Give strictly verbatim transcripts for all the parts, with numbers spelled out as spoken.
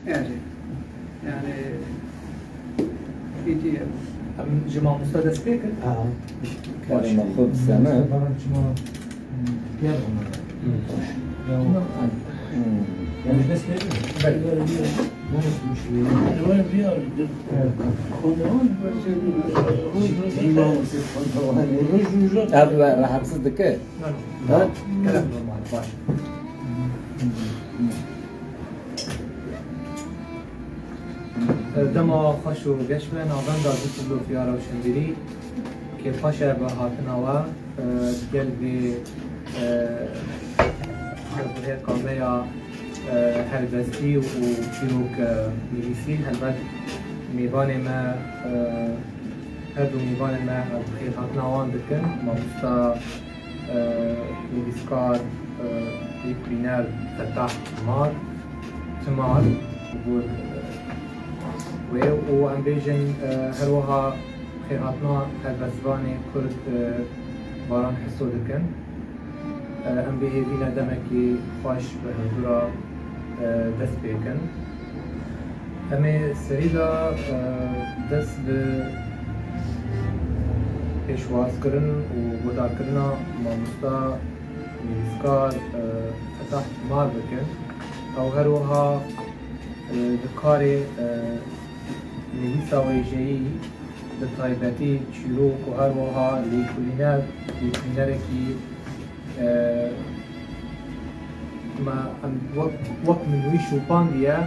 Yani, yani, peki, em, ji mamosta dest pê kir? Ha. Karê me xwe bi semed. Baran çima, hmm, diğer onlara. Hmm. Ya, Hmm. yani dest pê kir. Belki. Ev rahatsız dike. Ha? Kerem normal, baş. Dema xweş û geş be, navenda Zilfulûfiya Rewşenbîrî, kêfxweş e bi hatina we, e, gel vê, e, hevhêrka me ya, e, helbestî û çîrok, e, nivîsî. Helbet mêvanê me, e, her du mêvanê me, e, bi xêrhatina wan dikin. Mamosta e, nivîskar, e, lîkolîner Fetah Timar, Timar, ji bo, e, wê û em bêjin, e, her wiha xêrhatina helbestvanê Kurd, e, Baran Hiso dikin. E, em bi hêvî ne demekî xweş bi hevdû re, e, dest pê kin. Em ê serî de, e, dest bi pêşwazkirin û guhdarkirina mamosta nivîskar, e, Fetah Timar bikin. Ew her wiha, e, di karê, e, nivîsa wêjeyî, bi taybetî çîrok û her wiha lêkolîner, lêkolînerekî, e, me, em, wek, wek min wî şopandiye,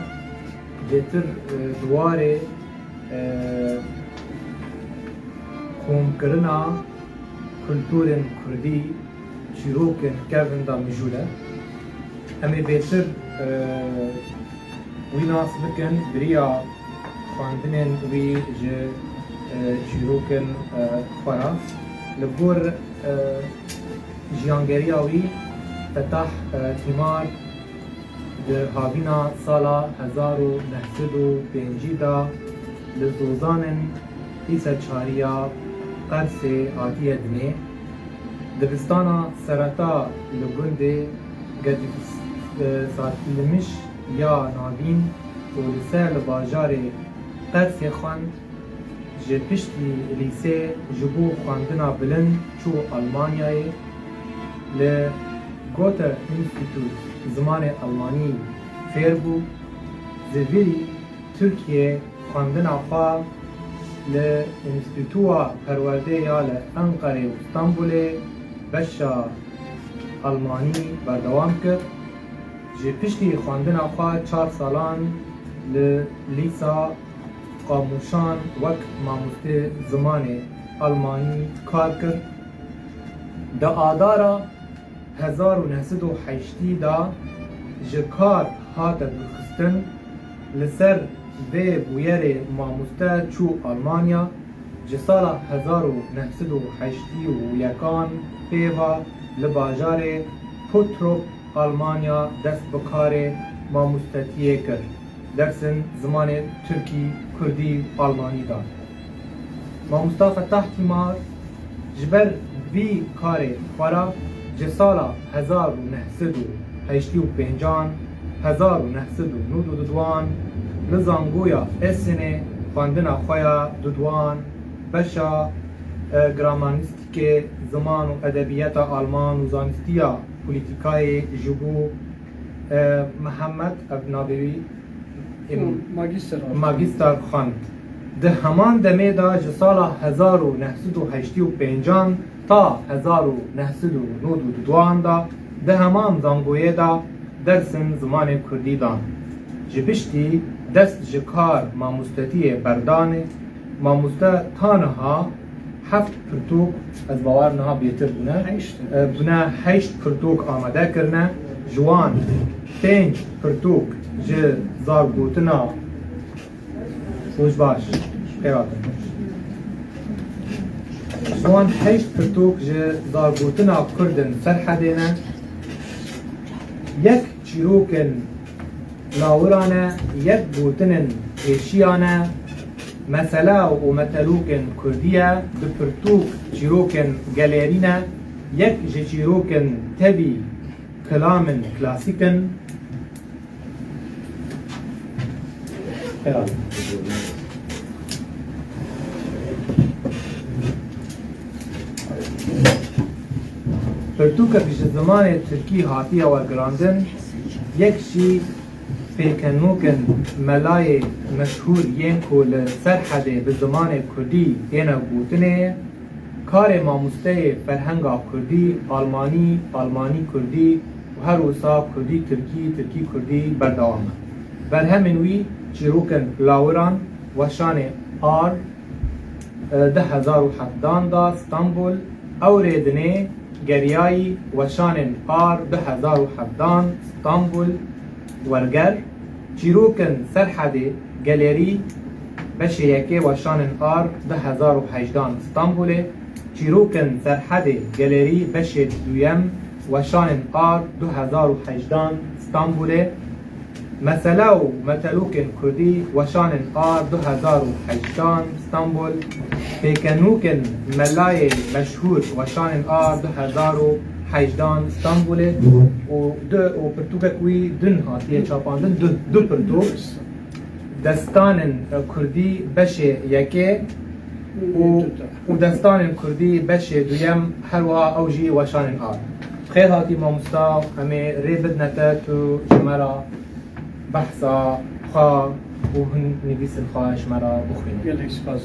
bêtir, e, di warê, e, komkirina kulturên kurdî, çîrokên kevin de mijûl e. Em ê bêtir, e, wî nas bikin, bi riya xwendinên wî ji, e, çîrokên, e, xwe re. Li gor, e, jiyangeriya wî, Fetah, e, Tîmar di havîna sala hezar û neh sed û pêncî de li zozanên Lîse Çariya Qersê hatiye dinê. Dibistana sereta li gundê Gedîsatlimiş ya Navîn û li ser li bajarê Qersê xwend. Ji piştî lîsê ji bo xwendina bilind çû Almanyayê. Li Goethe-Institut zimanê Almanî fêr bû. Ji vîrî Tirkiyê xwendina xwe li Înstîtuwa Perwerdê ya li Enqerê û Stenbolê beşa Almanî berdewam kir. Ji piştî xwendina xwe çar salan li Lîsa Qamûşan wek mamostê zimanê Almanî kar kir. Di Adara hezar û neh sed û heştî de ji kar hate dûrxistin, li ser vê bûyerê mamoste çû Almanya. Ji sala hezar û neh sed û heştî û yekan pê ve li bajarê Bottrop, Almanya dest bi karê mamostetiyê kir. Dersên zimanê tirkî, kurdî, almanî dan. Mamosta Fetah Tîmar ji ber vî karê xwe re ji sala hezar û neh sed û heştî û pêncan, hezar û neh sed û nod û duduan li Zangoya Essenê xwendina xwe ya duduan, beşa, e, gramanîstîkê, ziman û edebiyata alman û zanistiya polîtîkayê ji bo, e, Mihemed, ev navê wî, Û magîster û magîster xwend. Di heman demê de ji sala hezar û neh sed û heştî û pêncan ta hezar û neh sed û nod û duduan de di heman zangoyê de dersên zimanê kurdî dan. Ji piştî dest ji kar mamostetiyê berdanê, mamoste ta niha heft pirtûk, ez bawer niha bêtir bûne, Heşt. e, bûne heşt pirtûk amade kirine. Ji wan pênc pirtûk ji zargotina, roj baş, xêr hatin. Ji wan heşt pirtûk ji zargotina Kurdên Serhedê ne. Yek çîrokên lawirane, yek gotinên pêşiyane, mesele û metelûkên kurdî ye, di pirtûk çîrokên gelêrî ne, yek ji çîrokên tevî kilamên klasîk in. Pirtûkek ji zimanê tirkî hatiye wergirandin, yek jî pêkenûkên melayê meşhûr yên ku li Serhedê bi zimanê kurdî têne gotinê ye. Karê mamosteyê ferhenga kurdî, almanî, almanî kurdî û her wisa kurdî tirkî, tirkî kurdî berdewam e. Berhemên wî çîrokên lawiran, weşanê Ar, e, du hezar û hevdan da Stenbul, ew rê dinê geriyayî weşanên Ar du hezar û hevdan Stenbul, werger, çîrokên Serhedê, gelerî, beşê yekê weşanên Ar du hezar û hejdan Stenbulê, çîrokên Serhedê, gelerî, beşê duyem weşanên Ar du hezar û hejdan Stenbulê, Mesela û metelokên kurdî, weşanên Ar du hezar û hejdan Stenbul, pêkenûkên melayê meşhûr, weşanên Ar du hezar û hejdan Stenbulê û du û pirtûkek wî din hatiye çapandin, du, du pirtûk, Destanên Kurdî beşê yekê û, û Destanên Kurdî beşê duyem, her wiha ew jî weşanên Ar. Xêr hatî mamosta, em ê rê bidine te, tu ji me re behsa xwe û hin nivîsên xwe ji me re bixwîne. Gelek spas.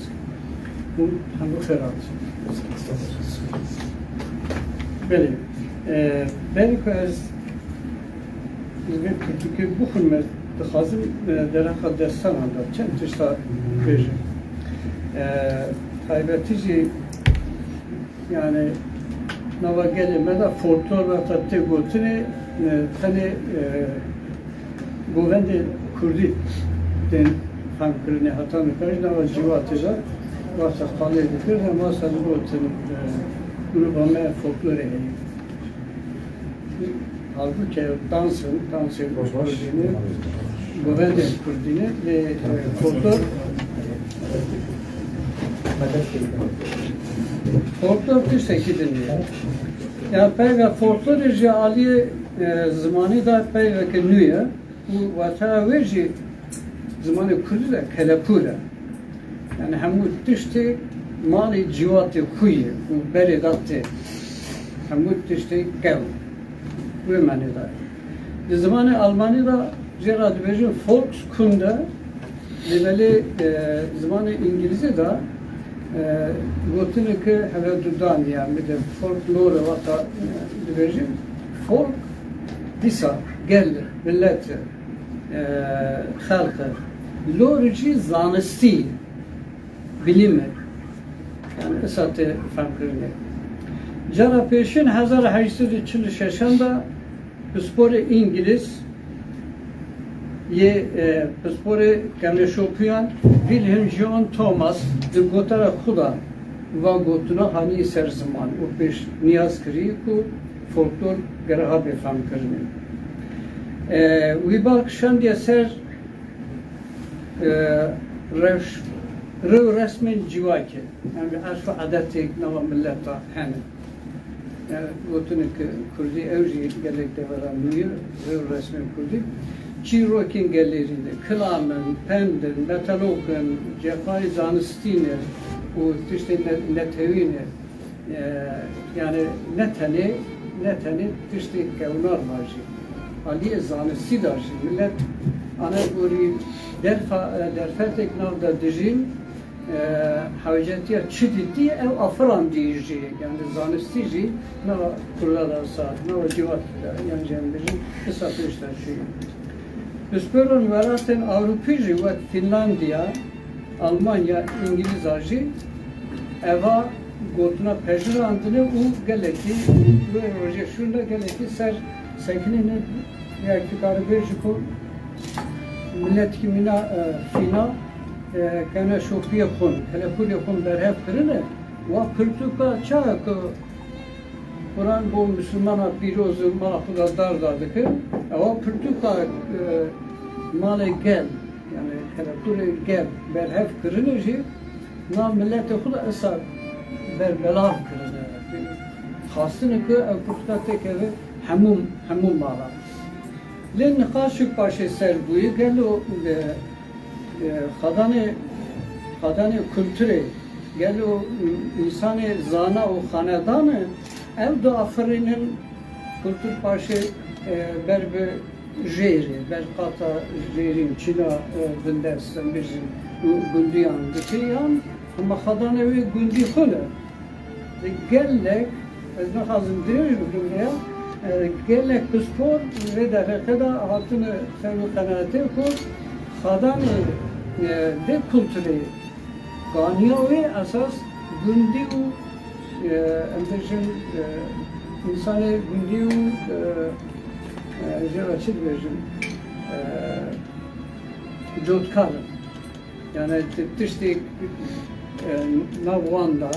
Hûn hemû xêr hat. Belê. E, berî ku ez li vê pirtûkê bixwim, ez dixwazim, e, derheqa destanan de çend tişta bêjim. E, taybetî jî, yani, nava gelê me de folklor wexta tê gotinê, e, tenê, e, govendê kurdî tên fehmkirinê, heta nika jî nava civakê de wexta qalê dikir, hema ser digotin, e, grûba me folklorê heye. Halbuki dans in, dansên kurdî ne, govendên kurdî ne, lê, e, folklor, folklor tiştekî din e. Ya peyva folklorê ji aliyê, e, zimanî de peyveke nû ye û wateya wê jî zimanê kurdî de kelepûr e. Yani hemû tiştê malê civakê xwe ye û berê de tê. Hemû tiştê kew. Wê manê de. Di zimanê almanî de jê re dibêjin Volkskunde, lê belê, e, zimanê îngilîzî de, e, gotineke hevdûdan, yani bir de folklore wata, e, dibêjin. Folk, dîsa, gel, millet, e, xelq. Lore jî zanistî, bilîm e. Yani îsa tê fehmkirinê. Cara pêşîn hezar heşt sed û çil û şeşan de pisporê îngilîz yê, e, pisporê kevneşopiyan Wilhelm John Thomas di gotara xwe de va gotina hanî ser ziman û pêşniyaz kirî ku folklor gere habe fehmkirinê. E, wî bal kişandiye ser e, rewş, rêw resmên civakê, yani erf û edetê nava mileta hene. Yani gotinê ki kurdî ew jî gelek devera nû ye, rêw resmên kurdî. Çîrokên gelerî ne, kilam in, pend in, metelok in, cefayê zanistî ne û tiştê ne-, netewî ne. E, yani ne tenê, ne tenê tiştê kewnar ma jî. Aliyê zanistî de jî millet ana gorî derfa-, e, derfetek nav de dijîn, e, hewcetiya çi dîtî ew afirandî jî. Yani zanistî jî nava kurda de sa, nava civakê de, yani cem bijî, kisa pêş de çûyî. Pisporên welatên Ewropî jî wek Finlandiya, Almanya, Îngilîza jî eva gotina pejirandine û gelekî wê rojê şûnde gelekî ser sekinîne, ya ki karibêjî ku miletkî mîna, e, fîna, e, kene şopiyê xwe, kelepûrê xwe berhev kirine, wa pirtûka çawa ku Quran bo misilmana pîroz û mala xwe de dar da dikir. Ewa pirtûka, e, malê gel, yani kelepûrê gel berhev kirine jî, nav miletê xwe de esa berbelav kirine. Xwastine ku ev pirtûka têkeve hemû, hemû mala. Lê niqaşek paşê ser bûye, gelo, e, E, xadanê, xadanê kulturê, gelo însanê zana û xanedan e, ew diafirînin, kultur paşê, e, ber bi jêrê, ber qata jêrîn, çîna, e, bindest, em bêjin, û gundiyan dike yan, hema xadanê wê gundî xwe ne. Gelek, ez naxwazim dirêj bikim vêya, e, gelek pispor vê derheqê de hatine ser wî qenaetê ku xadanê, e, vê kulturê, kaniya wê esas gundî û, e, em bêjin, e, însanê gundî û, e, e, jê re çi dibêjin? E, cotkar in. Yani ti-, tiştê, e, nav wan de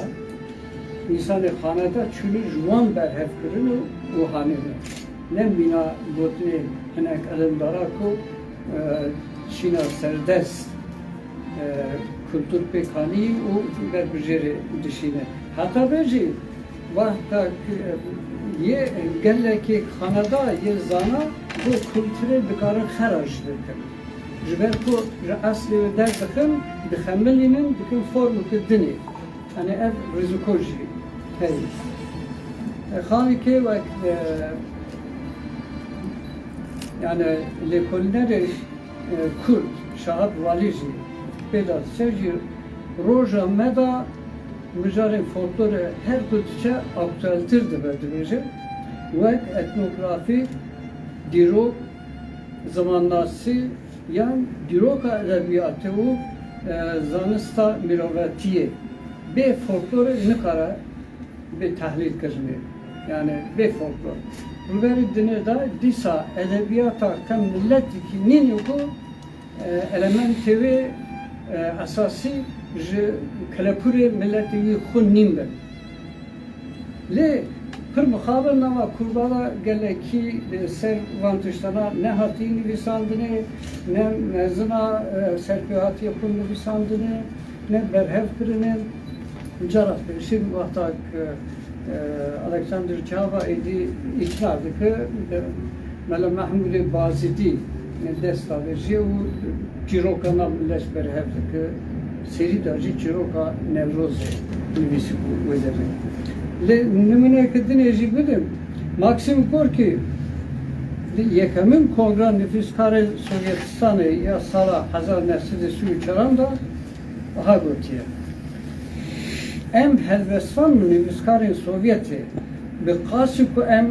însanê xaneta çûnî ji wan berhev kirin û, û hanîne. Ne mîna gotinê hinek ilimdara ku, e, çîna serdest, e, kultur pêk hanî û ber bi jêrê dişîne. Heta vê jî wexta ku, e, yê gelekê xaneda, yê zana, bo kulturê dikarin xera jî bikin. Ji ber ku ji eslê wê derdixin, dixemilînin, dikin formeke dinê. Yanî ev riziko jî heye. E, xalikê wek, e, yani lêkolînerê, e, Kurd, Şahap Valî jî pê de diçe jî roja me de mijarên folklorê her ku diçe aktueltir dibe, dibêje, wek etnografî, dîrok, zimannasî yan dîroka edebiyatê û, e, zanista mirovetiyê bê folklorê nikare bê tehlîl kirinê. Yani bê folklor. Li berî dinê de dîsa edebiyata ke miletekî nîne ku, e, elementê wê, e, esasî ji kelepûrê miletê wî xwe nîn bin. Lê pir mixabin nava Kurda de gelekî, e, ser van tiştana ne hatî nivîsandinê, ne mezina, e, serpêhatiyê xwe nivîsandinê, ne berhev kirine. Cara pêşî wexta ku, e, Alexander Çava êdî îkra dike, e, Mela Mehmûdê Bazîdî dest davêjî û çîroka nav millet berhev dike. Serî de jî çîroka Newrozê nivîsî bû wê demê. Lê nimûneyeke dinê jî bidim. Maxim Gorkî di yekemîn Kongra Nivîskarên Sovyetistanê ya sala hezar neh sed û sî û çaran de wiha gotiye, em helbestvan û nivîskarên Sovyetê bi qasî ku em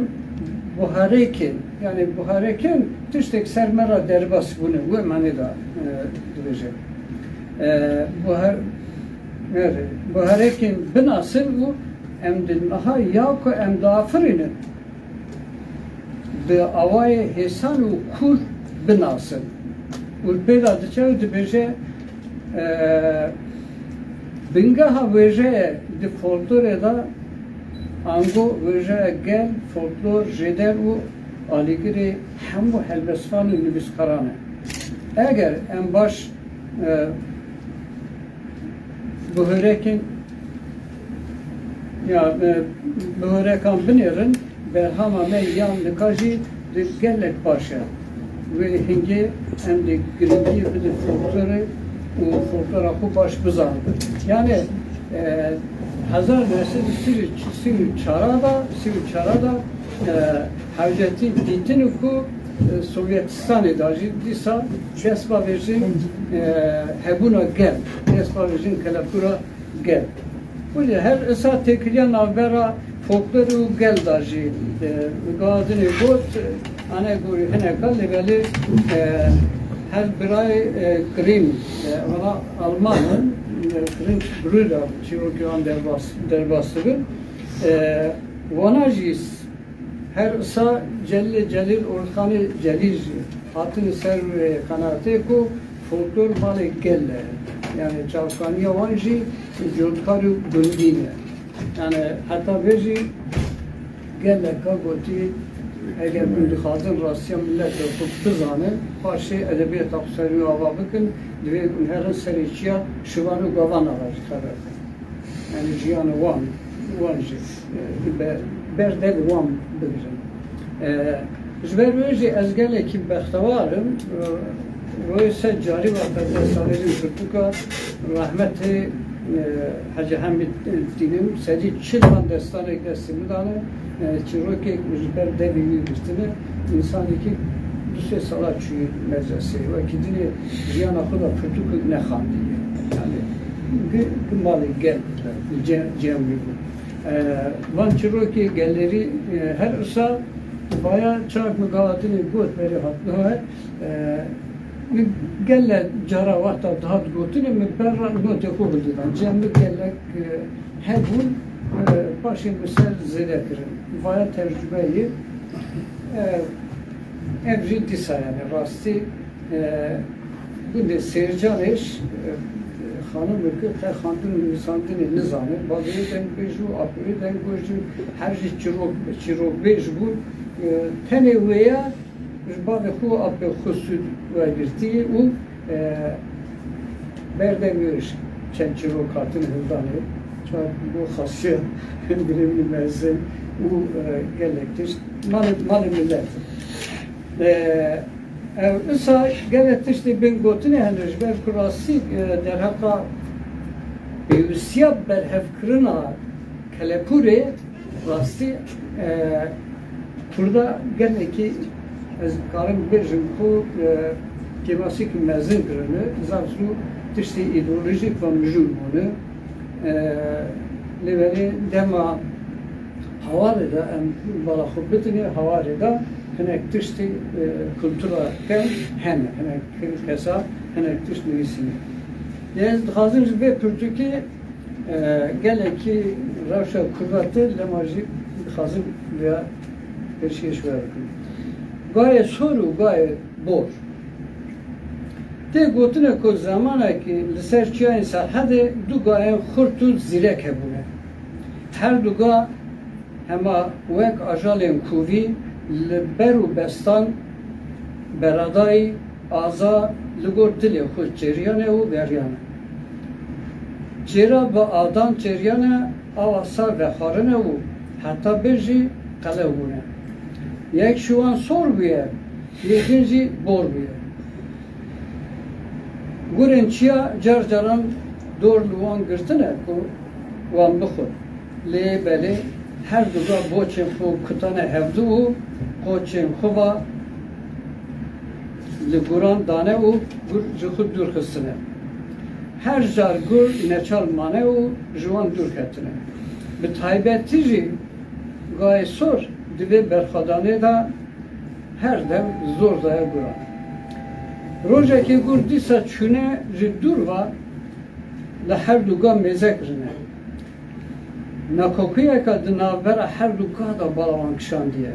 buharêkên, yani buharêkên tiştek ser me re derbas bûne, wê manê de, e, dibêje. E, buhar-, erê, buharêkên binasin û em di niha ya ku em diafirînin, bi awayê hêsan û kûr binasin. Û pê de diçe û dibêje, e, bingeha wêjeyê di folklorê de ango wêjeya gel, folklor, jêder û alîgirê hemû helbestvan û nivîskaran e. Eger em baş, e, Bihêrekên, ya, e, bihêrekan binêrin, berhama me ya nika jî di gelek baş e. Wê hingê em dê giringiyê bidin folklorê û folklora xwe baş bizanin. Yani, e, hezar neh sed û sî û çar da, sî û çar da, e, Hewcetî dîtin ku, e, Sovyetistanê de jî dîsa dest bavêjin, e, hebûna gel, dest bavêjin kelepûra gel. Wile her isa têkiliya navbera folklor û gel de jî, e, gazine got, e, ane gorî hineka lê belê, e, her birayê, e, Grimm, e, vana Alman in, e, Grimm Brüder, çîrokê wan derbas, derbas dibin. E, wana jî Her isa Celîlê Celîl û Orxanê Celîl jî hatin ser wê qenaetê ku folklor malê gel e. Yani çavkaniya wan jî cotkar û gundî ne. Yani heta vê jî gelek ka gotî, eger hûn dixwazin rastiya milletê xwe bizanin, paşê edebiyata xwe ser wî ava bikin, divê hûn herin serê çiya şivan û gavana re jî xeber bidin. Yani jiyana wan, wan jî, e, be-, ber dev wan bigirin. E, ji ber wê jî ez gelekî bextewar im, e, Royê ser carî ve ez destanêrî pirtûka rehmetê, e, Hecî Hemîd Tînim, sedî çil van destanek destê min dane, e, çîrokek ji ber devê wî girtine, însanekî du sê sala çûyî medreseyê, wekî dinê jiyana xwe de pirtûkek nexandiye. Yanî gi-, gi malê gel ce-, cem wî bû. E, van çîrokê gelerî, e, her usa vaya çax min gava dinê got berê hatine we, e, min gele cara wexta dihat gotinê min ber re notê xwe bidîdan. Cem min gelek, e, hebûn, e, paşê min ser zêde kirin. Vaya tercumeyê, e, ev jî dîsa yani rastî, e, gundê Sêrcanêş, e, xanimê ku te xandin û nivîsandinê nizane, bavê wê dengbêj û apê wê dengbêj û her jî çîrok, çîrokbêj bû. E, tenê wê ya ji bavê xwe û apê xwe sûd wergirtî û, e, berdevê wê çend çîrok hatin hildanê. Çar bo xasiya girêmî mezin û, e, gelek tişt. Malê, malê millet. E, ev, isa gelek tiştê bên gotinê hene ji ber ku rastî, e, derheqa pêwîstiya berhevkirina kelepûrê rastî, e, Kurda gelekî ez karim bêjim ku, e, kêmasîkî mezin kirine, zaf zû tiştê îdeolojîk ve mijûl bûne. E, lê belê dema hawarê de em bala xwe bidinê, hawarê de hinek tiştê, e, kultura kem hene, hinek kesa hinek tişt nivîsîne. Lê ez dixwazim ji vê pirtûkê, e, gelekî rewşa kurda tê, lema jî dixwazim vêya pêşkêş we bikim. Gayê sor û gayê bor. Tê gotine ku zemanekî li ser çiyayên Serhedê du gayên xurt û zîrek hebûne. Her du ga hema wek ajalên kûvî li ber û bestan beradayî aza li gor dilê xwe çêriyane û geriyane. Çêra bi adan çêriyane, awa sar vexwarine û heta bêjî qelew bûne. Yek ji wan sor bûye, yê din jî bor bûye. Gurên çiya car caran dor li wan girtine ku wan bixwin. Lê belê her du ga boçên xwe kutane hevdu û qoçên xwe va li guran dane û gur ji xwe dûr xistine. Her car gur neçar mane û ji wan dûr ketine. Bi taybetî jî gayê sor di vê berxwedanê de her dem zor daye guran. Rojekê gur dîsa çûne ji dûr ve li her du ga mêze kirine. Nakokiyeke di navbera her du ga de bala wan kişandiye.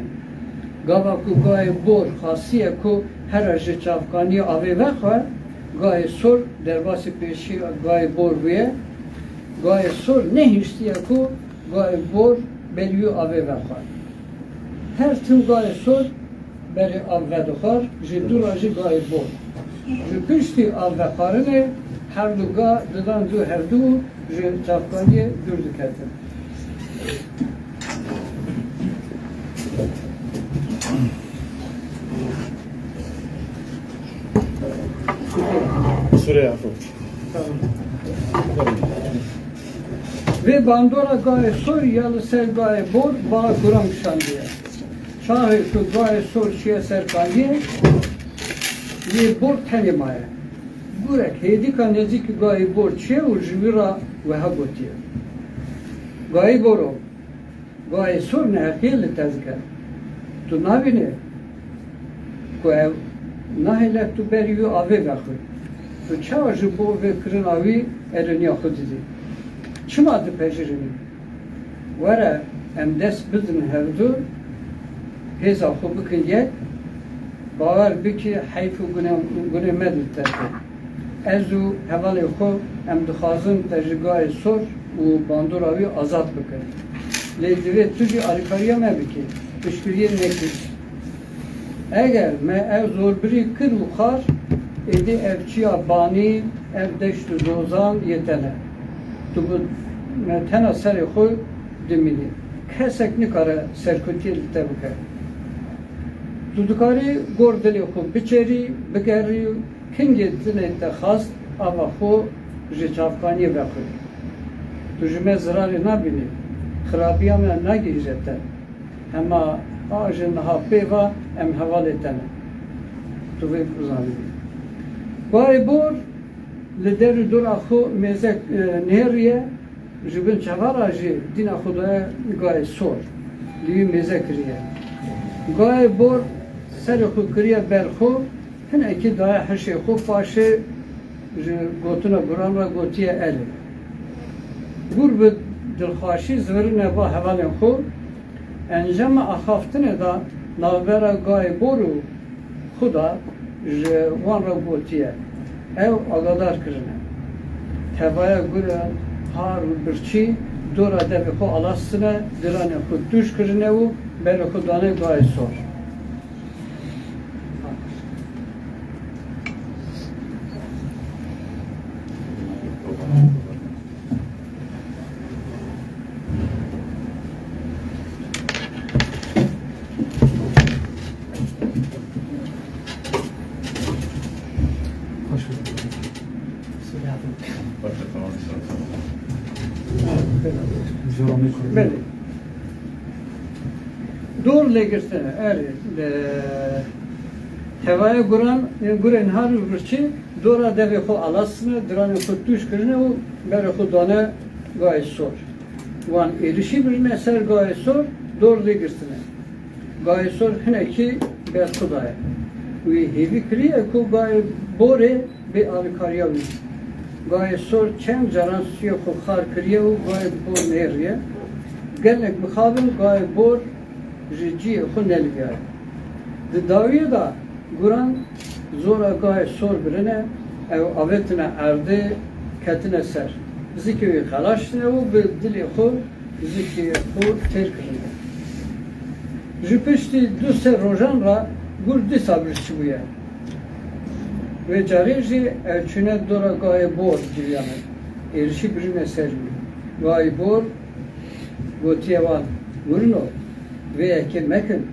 Gava ku gayê bor xastiye ku here ji çavkaniyê avê vexwe, gayê sor derbasî pêşiya gayê bor bûye, gayê sor nehiştiye ku gayê bor berî wî avê vexwe. Her tim gayê sor berê av vedixwar, ji dû re jî gayê bor. Ji piştî av vexwarinê her du ga didan dû hevdû û ji çavkaniyê dûr diketin. Sûrê Efû. Vê bandora gayê sor ya li ser gayê bor bala guran kişandiye. Çaxê ku gayê sor çiye ser kayê, yê bor tenê maye. Gurek hêdîka nêzîkî gayê bor çiye û ji wî re wiha gotiye: Gayê boro, gayê sor neheqiyê li te dike. Tu nabînî ku ew nahêle tu berî wî avê vexwî? Tu çawa ji bo vê kirina wî erêniya xwe didî? Çima dipejirînî? Were em dest bidin hevdu, hêza xwe bikin yek, bawer bikî heyf û gune, gune me li te tê. Ez û hevalê xwe em dixwazin te ji gayê sor û bandora wî azad bikin. Lê divê tu jî alîkariya me bikî, piştgiriyê nekî. Eger me ev zorbirî kir û xwar, êdî ev çiya banî, ev deşt û zozan yê te ne. Tu bi me tena serê xwe dimînî. Kesek nikare serkutiyê li te bike. Tu dikarî gor dilê xwe biçêrî, bigerî, Kingê dinê te xwest ava xwe ji çavkaniyê vexwe. Tu ji me zirarê nabînî, xirabiya me nagihîje te. Hema a ji niha pê ve em hevalê te ne. Tu vê bizanî. Gayê Bor li der û dora xwe mêze, e, nêriye, ji bin çava re jî dîna xwe daye Gayê Sor. Li wî mêze kiriye. Gayê Bor serê xwe kiriye ber xwe, hinekî daye hişê xwe, paşê ji gotina guran re gotiye erê. Gur bi dilxweşî zivirine ba hevalên xwe, encama axaftinê de navbera Gayê Bor û Xuda ji wan re gotiye, ew agadar kirine. Tevaya guran har û birçî dora devê xwe alastine, diranê xwe tûj kirine û berê xwe dane Gayê Sor. Belê. Dor lê girtine, erê, e, tevaya guran, e, gurên har û birçî dora devê xwe alastine, diranê xwe tûj kirine û berê xwe dane Gayê Sor. Wan êrişî birine ser Gayê Sor, dor lê girtine. Gayê Sor hinekî berxwe daye. Wî hêvî kiriye ku Gayê Borê bê alîkariya wî. Gayê Sor çend caran stûyê xwe xar kiriye û Gayê Bor nêriye. Gelek mixabin Gayê Bor ji cihê xwe neliviyaye. Di dawiyê de guran zora Gayê Sor birine, ew avêtine erdê, ketine ser. Zikê wî xelaştine û bi dilê xwe zikê xwe têr kirine. Ji piştî du sed rojan re gur dîsa birçî bûye. Vê carê jî ew çûne dora Gayê Bor civiyane. Êrişî birîne ser wî. Gayê Bor gotiye wan, Gurino, vê yekê mekin.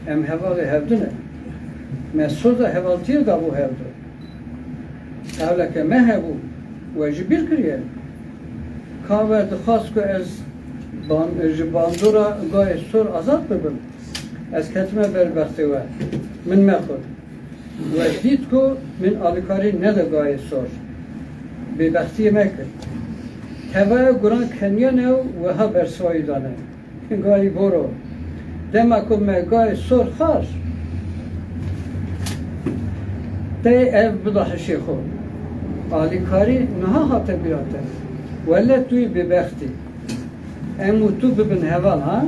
Em hevalê hevdu ne. Me soza hevaltiyê dabû hevdu. Tevleke me hebû, we ji bîr kiriye. Ka we dixwast ku ez ban-, ji bandora Gayê Sor azad bibim. Ez ketime ber bextê we. Min mexwir. We dît ku min alîkarî nede Gayê Sor. Bêbextiyê me kir. Tevaya guran keniyan ew wiha bersiva wî dane. Gayî Boro, dema ku me Gayê Sor xwar, tê ev bida hişê xwe. Alîkarî niha hate bîra te. Wele tu yî bêbextî. Em û tu bibin heval, ha?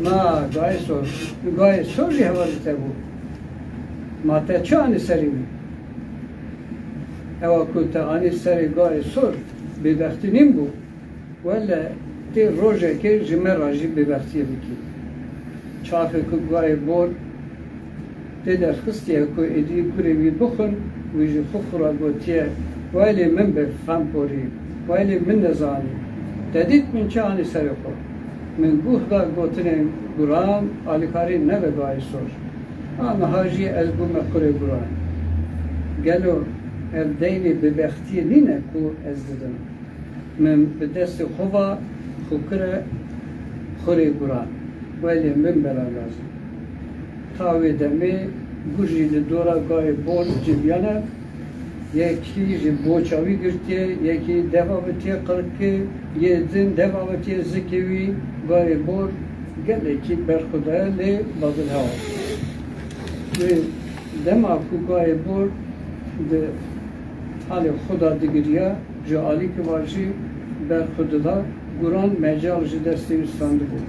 Na, Gayê Sor. Gayê Sor jî hevalê te bû. Ma te çi anî serê wî? Ewa ku te anî serê Gayê Sor, bêbextî nîn bû. Wele tê rojekê ji me re jî bêbextiyê bikî. Çaxê ku Gayê Bor tê derxistiye ku êdî gurê wî bixwin, wî ji xwe xwe re gotiye, Welê min be, Fem Porî, welê min nezanî. Te dît min çi anî serê xwe? Min guh da gotinên guran, alîkarî nebe Gayê Sor. A niha jî ez bûme kurê guran. Gelo ev deynê bêbextiyê nîne ku ez didim? Min bi destê xwe ve xwe kire xurê guran. Welê min bela lazim. Ta wê demê gur jî li dora Gayê Bor civiyane. Yekî ji boça wî girtiye, yekî dev avitiye qirikê, yê din dev avitiye zikê wî. Gayê Bor gelekî berxwe daye lê badilhewa. Wê dema ku Gayê Bor di halê xwe de digiriya, ji alîkî ve jî berxwe dida, guran mecal ji destê wî standibû.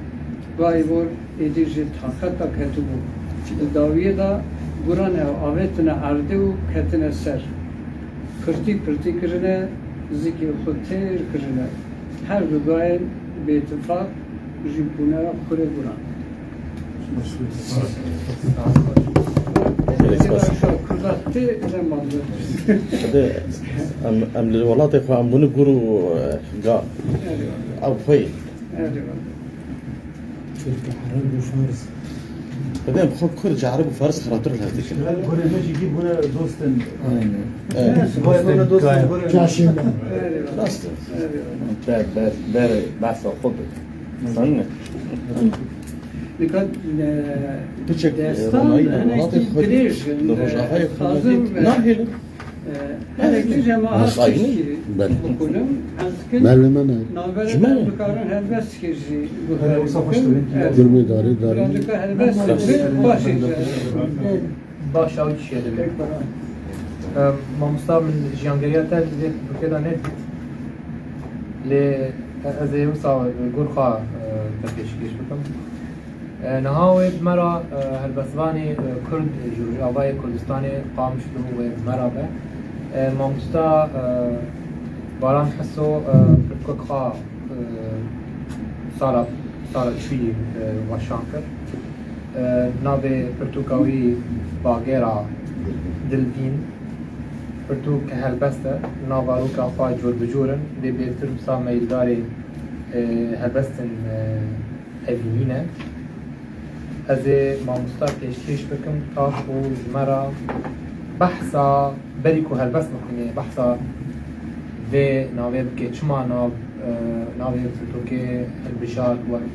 Gayê Bor êdî ji taqeta ketibû. Di dawiyê de guran ew avêtine erdê û ketine ser. Pirtî pirtî kirine, zikê xwe têr kirine. Her du gayên bêtifaq jî bûne xurê guran. Gelek spas. Kurda tê lê mazur. Hadi, em, em li welatê xwe em bûne gur û, e, ga. Eyvallah. Ew xwe ye. Eyvallah. Tirk, Ereb û Fars. Dibên xwe Kurd ji Ereb û Faris xirabtir lez dikin. Gurê me jî gî bûne dostên. Aynen. Evet. Vay bûne dostên gurê me. Caşê me. Rast e. Ber, ber, ber, behsa xwe bi. Sen ne? Dikkat, e, Piçek, e, destan Ronayî li hinekî welatê xwe dirêj in, li e, Rojavayê xwe lazim, e, nahêlin. Her tije me Mesai hestik ne? Bel. Bikulim, ez kim Merleme ne? Navbere Ji me ne? Dikarin helbest kir jî guhdarî bikin. Evet. Durmê darê darê. Dika helbest kir, baş e. Baş ew kişiye dibe. Em, mamosta min jiyangeriya te vê Tirkiyê de nedît. Lê ez ê wisa gur xwe, e, te pêşkêş bikim. E, niha wê bi me re, e, helbestvanê, e, Kurd, e, ji Rojavayê Kurdistanê Qamişlo wê bi me re be. E, mamosta, e, Baran Heso, e, pirtûkek xwe, e, sala, sala çûyî, e, weşan kir. E, navê pirtûka wî Bagêra Dilvîn. Pirtûk helbest e, nava roka xwe cor bi cor in, lê bêtir wisa meyildarê, e, helbestên, e, evînî ne. Ez ê mamosta pêşkêş bikim, ta ku ji me re behsa berî ku helbest bikinê, behsa vê navê bike, çima nav, e, navê pirtûkê hilbijart wek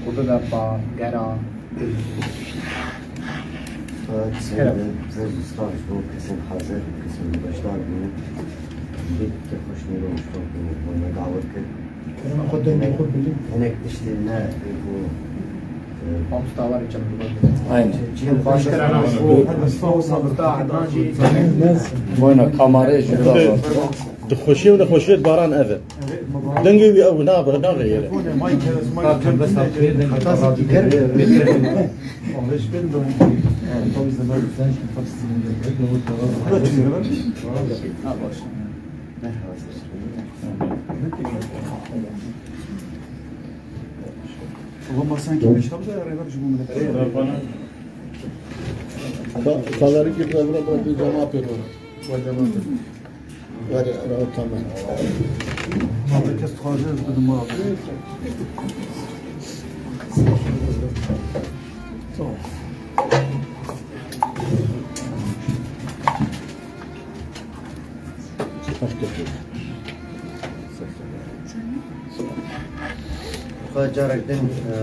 ku bibe Bagera Dilvîn. Kesên Kerem. Rêz û spas bo kesên hazir, kesên beşdar bûne. Gelek kêfxweş nîro û ştoq bû, bo me dawet kir. Kerema xwe dengê xwe bilî. Hinek tiştên me, ê, ku, e, Mamosta warê çem Aynen. Çi, çi, Baş kir, ana. Mamosta Ednan jî. Boyna kamerayê jî bira. Di xweşiyê û nexweşiyê baran ev e. Dengê wî ew nabe, navê yere. Salarî kê bira bira bira cema pê bira. Were, were, tamam. Ma bi kes dixwaze ez bidim ma. Tamam. Xwe carek din, e,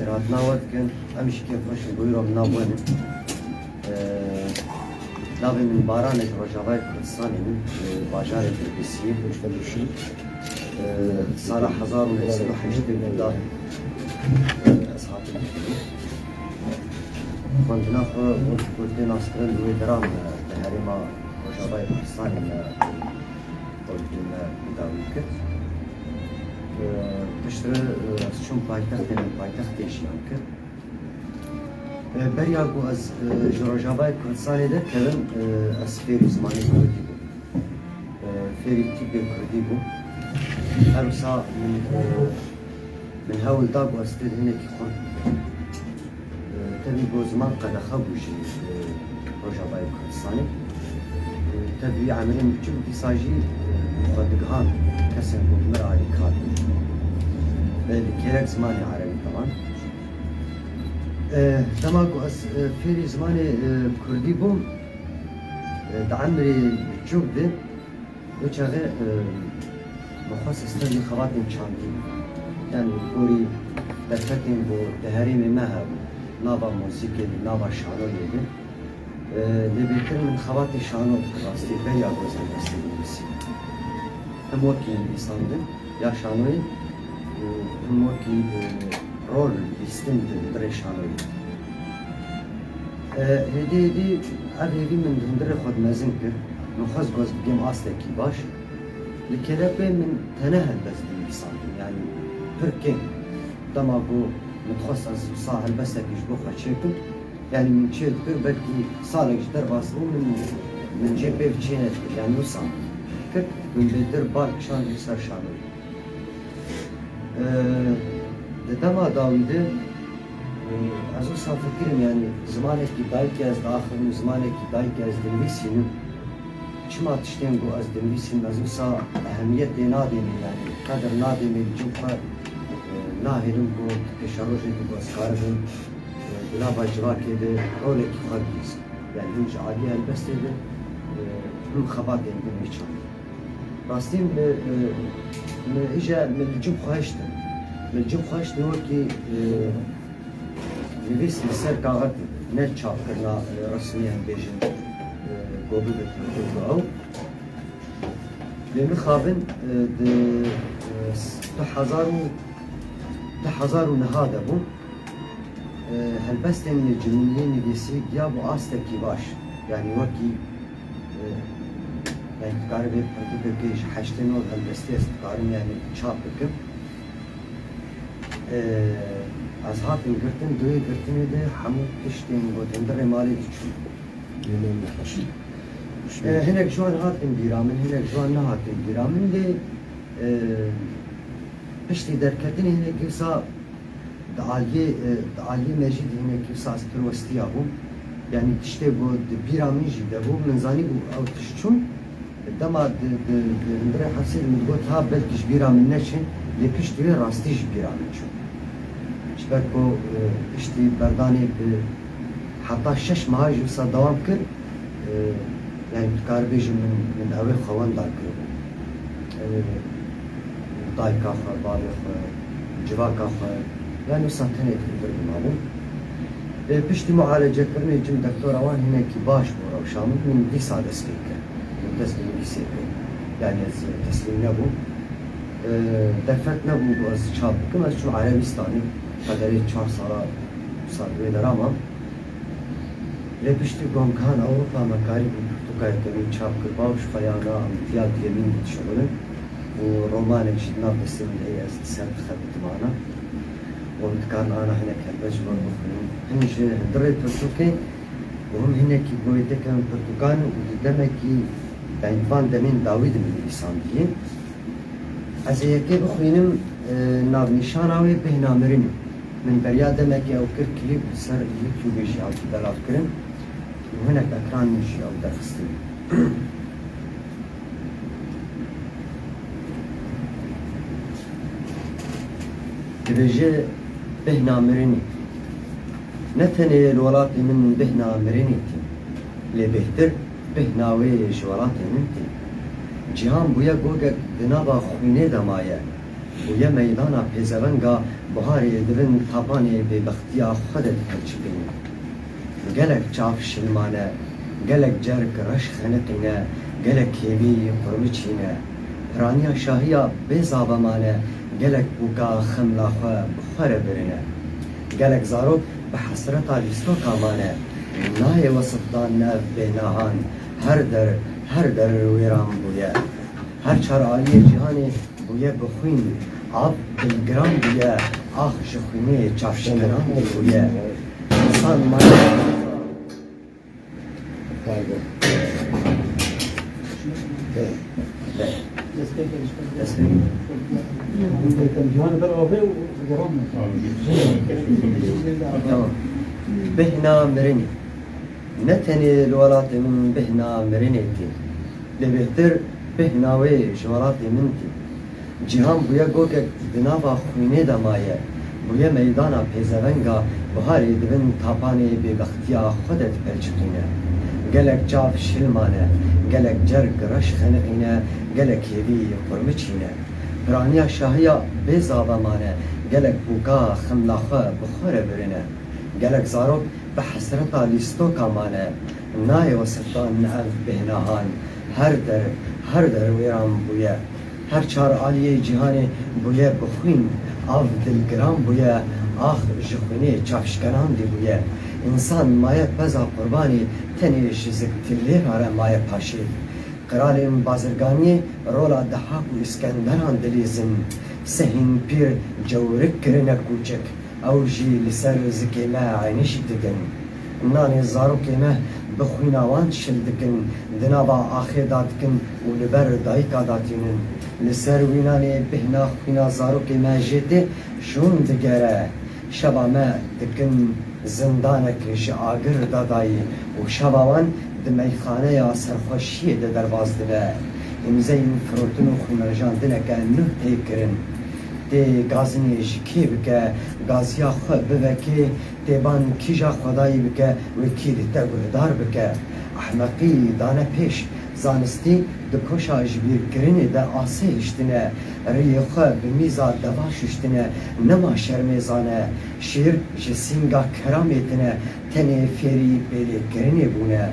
Êrhatina we dikin, em jî kêfxweş in ku îro min nav we ne. Ee, navê min Baran e, ji Rojavayê Kurdistanê min, ji bajarê Dirbêsiyê. Ee, sala hezar û neh sed û heştê û neh de, ee, ez hatim Tirkiyeyê. Xwendina xwe wek ku tê naskirin li wê dera me, di herêma Rojavayê Kurdistanê me, Xwedî me bi dawî kir. E, piştre, e, ez çûm paytextê, min paytextê jiyan kir. E, beriya ku ez, e, ji Rojavayê Kurdistanê derkevim, e, ez fêrî zimanê kurdî bûm. E, fêrî tîpê kurdî bûm. Her wisa min, e, min hewl da ku ez tê de hinekî xurt bibim. Tevî ku ziman qedexe bû ji, e, Rojavayê Kurdistanê. E, tevî emirên biçûk dîsa jî, e, xwe digihan kesên ku bi min re alîkar bûn. E, li kêlek zimanê erebî teban. E, dema ku ez, e, fêrî zimanê, e, kurdî bûm, e, di emirê biçûk de, Wê çaxê, e, min xwest ez tevî xebatên çandî, yanî gorî derfetên ku di herêmê me hebû, nava muzîkê de, nava şanoyê de, e, lê bêtir min xebatê şano dikir rastî beriya ku ez helbestê binivîsînim. Him wekî nivîsandin ya şanoyê û him wekî, e, rol lîstin di hundirê şanoyê de. E, hêdî hêdî ev hêvî min di hundirê xwe de mezin kir. Min xwest ku ez bigêm astekî baş. Li kêlek wê min tene helbest dinivîsandin, yanî pir kêm. Dema ku min dixwest ez wisa helbestekî ji bo xwe çêkim, yanî min çê dikir, belkî salek ji derbas bû, min, min cê pê çê nedikir, yanî wisa min kir, min bêtir bal kişand li ser şanoyê. Ee, di dema dawî de, ee, ez wisa fikirim, yanî zimanekî dayikê ez diaxivim, zimanekî dayikê ez dinivîsînim. Çima tiştên ku ez dinivîsînim, ez wisa ehemiyetê nadême, yanî qedir nadême, çimka, ee, nahêlim ku pêşerojê ku ez karibim, Nava civakê de rolekî xwe bihîst. Yani him ji aliyê helbestê de, e, him xebatên din wî çandî. Rastî min, e, min îje min li cim xwe hiştin. Min li cim xwe hiştin wekî, e, nivîs li ser kaxetê, ne çapkirina, e, resmî em bêjin, e, ku bibe ew. Lê mixabin, e, di, e, du hezar û, du hezar û neha de bû. E, helbestên cimiliyê nivîsî giya bû astekî baş. Yani wekî, e, yani dikaribê pirtûkekê ji heştê nod helbestî ez dikarim yani çap bikim. E, ez hatim girtin, di wê girtinê de hemû tiştên gotindirê malê diçûn. Lê ne nexweşî. E, hinek ji wan hatin bîra min, hinek ji wan nehatin bîra min, lê, e, piştî derketinê hinek wisa di aliyê, e, di aliyê me jî di hinek wisa ez pir westiya bûm. Yani tiştê ku di bîra min jî de bû, min zanîbû ew tişt çûn. Dema di, di, di hundirê hepsê de min digot, ha belkî ji bîra min neçin, lê piştî wê rastî ji bîra min çûn. Ji ber ku, e, piştî berdanê bi heta şeş meha jî wisa dewam kir, e, yani dikar bêjim min, min ew ê xwe wenda kiribû. E, dayika xwe, bavê xwe, civaka xwe, yani wisa tenê di hundir de mabû. E, piştî mualecekirinê cim doktora wan hinekî baş bû rewşa min, min dîsa dest pê kir. Min dest bi nivîsê kir. Yani ez teslîm nebûm. E, derfet nebû ku ez çap bikim. Ez çûm Erebistanê. Qederê çar sala, sal wê dera mam. Lê piştî ku em gihan Ewropa me karî bû pirtûkayeke wî çap kir. Baw ji xwe ya na em diya diyemîn dişixulin. Û romanek jî di nav destê min de heye ez li ser dixebitim ana. Û em dikarin ana hinek helbest ji wan bixwînin. Hin ji hundirê pirtûkê û him hinekî goyeteke min pirtûkan û di demekî, yani van demên dawî de min nivîsandiyê. Ez ê yekê bixwînim, e, navnîşana wê Bêhna Mirinê. Min beriya demekê ew kir, klîp li ser YouTubeê jî hatî belavkirin û hinek ekran min jî ew derxistin. Dibêje, Bêhna mirinê. Ne tenê li welatê min bêhna mirinê tê, lê bêhtir bêhna wê ji welatê min tê. Cîhan bûye gogek di nava xwînê de maye. Bûye meydana pêzevenga buharê di bin tapanê bêbextiya xwe de dipelçikîne. Gelek çav şilmane, gelek cerg reş xeniqîne, gelek hêvî qurmiçîne. Piraniya şahiya bê zave mane, gelek bûka xemla xwe bi xwe re birine. Gelek zarok bi hesreta lîstoka mane, nayê wesifdan ev bêhnahan, her der, her der wêran bûye. Her çar aliyê cîhanê bûye bi xwîn, av dilgiran bûye, ax ji xwînê çavşkeran bûye. Însan maye. Tamam. Bêhna mirinê. Ne tenê li welatê min bêhna mirinê tê, lê bêhtir bêhna wê ji welatê min tê. Cîhan bûye gogek di nava xwînê de maye, bûye meydana pêzevenga buharê di bin tapanê bêbextiya xwe de dipelçiqîne. Gelek çav şil mane, gelek cerg reş xeniqîne, gelek hêvî qurmiçîne. Piraniya şahiya bê zave mane, gelek bûka xemla xwe bi xwe re birine. Gelek zarok bi hesreta lîstoka mane, nayê wesifdan ev bêhnahan, her der, her der wêran bûye. Her çar aliyê cîhanê bûye bi xwîn, av dilgiran bûye, ax ji xwînê çavşkeran dî bûye. Însan maye peza qurbanî, tenê ji ziktilêra re maye paşê. Qiralên bazirganiyê rola Dehak û Îskenderan dilîzin. Sehîn pîr cewrik kirine kûçik. Ew jî li ser zikê me eynîş dikin. Nanê zarokê me bi xwîna wan şil dikin, di nava axê de dikin û li ber dayika de tînin. Li ser wî nanê bêhna xwîna zarokê me jê tê şûn digere. Şeva me dikin zindanek ji agir dadayî û şeva wan di meyxaneya serxweşiyê de derbas dibe. Îmzeyên firotin û xwînrejandineke nû tê kirin. Tê gazinê ji kê bike, gaziya xwe bivekê, Têban kîja xwedayî bike, wê kî li te guhdar bike. Ehmeqî dane pêş, zanistî di koşa jibîrkirinê de asê hiştine, riyê xwe bi mîza deva şuştine, nema şermê zane. Şîr ji sînga keramê tine, tenê fêrî pêlêkirinê bûne.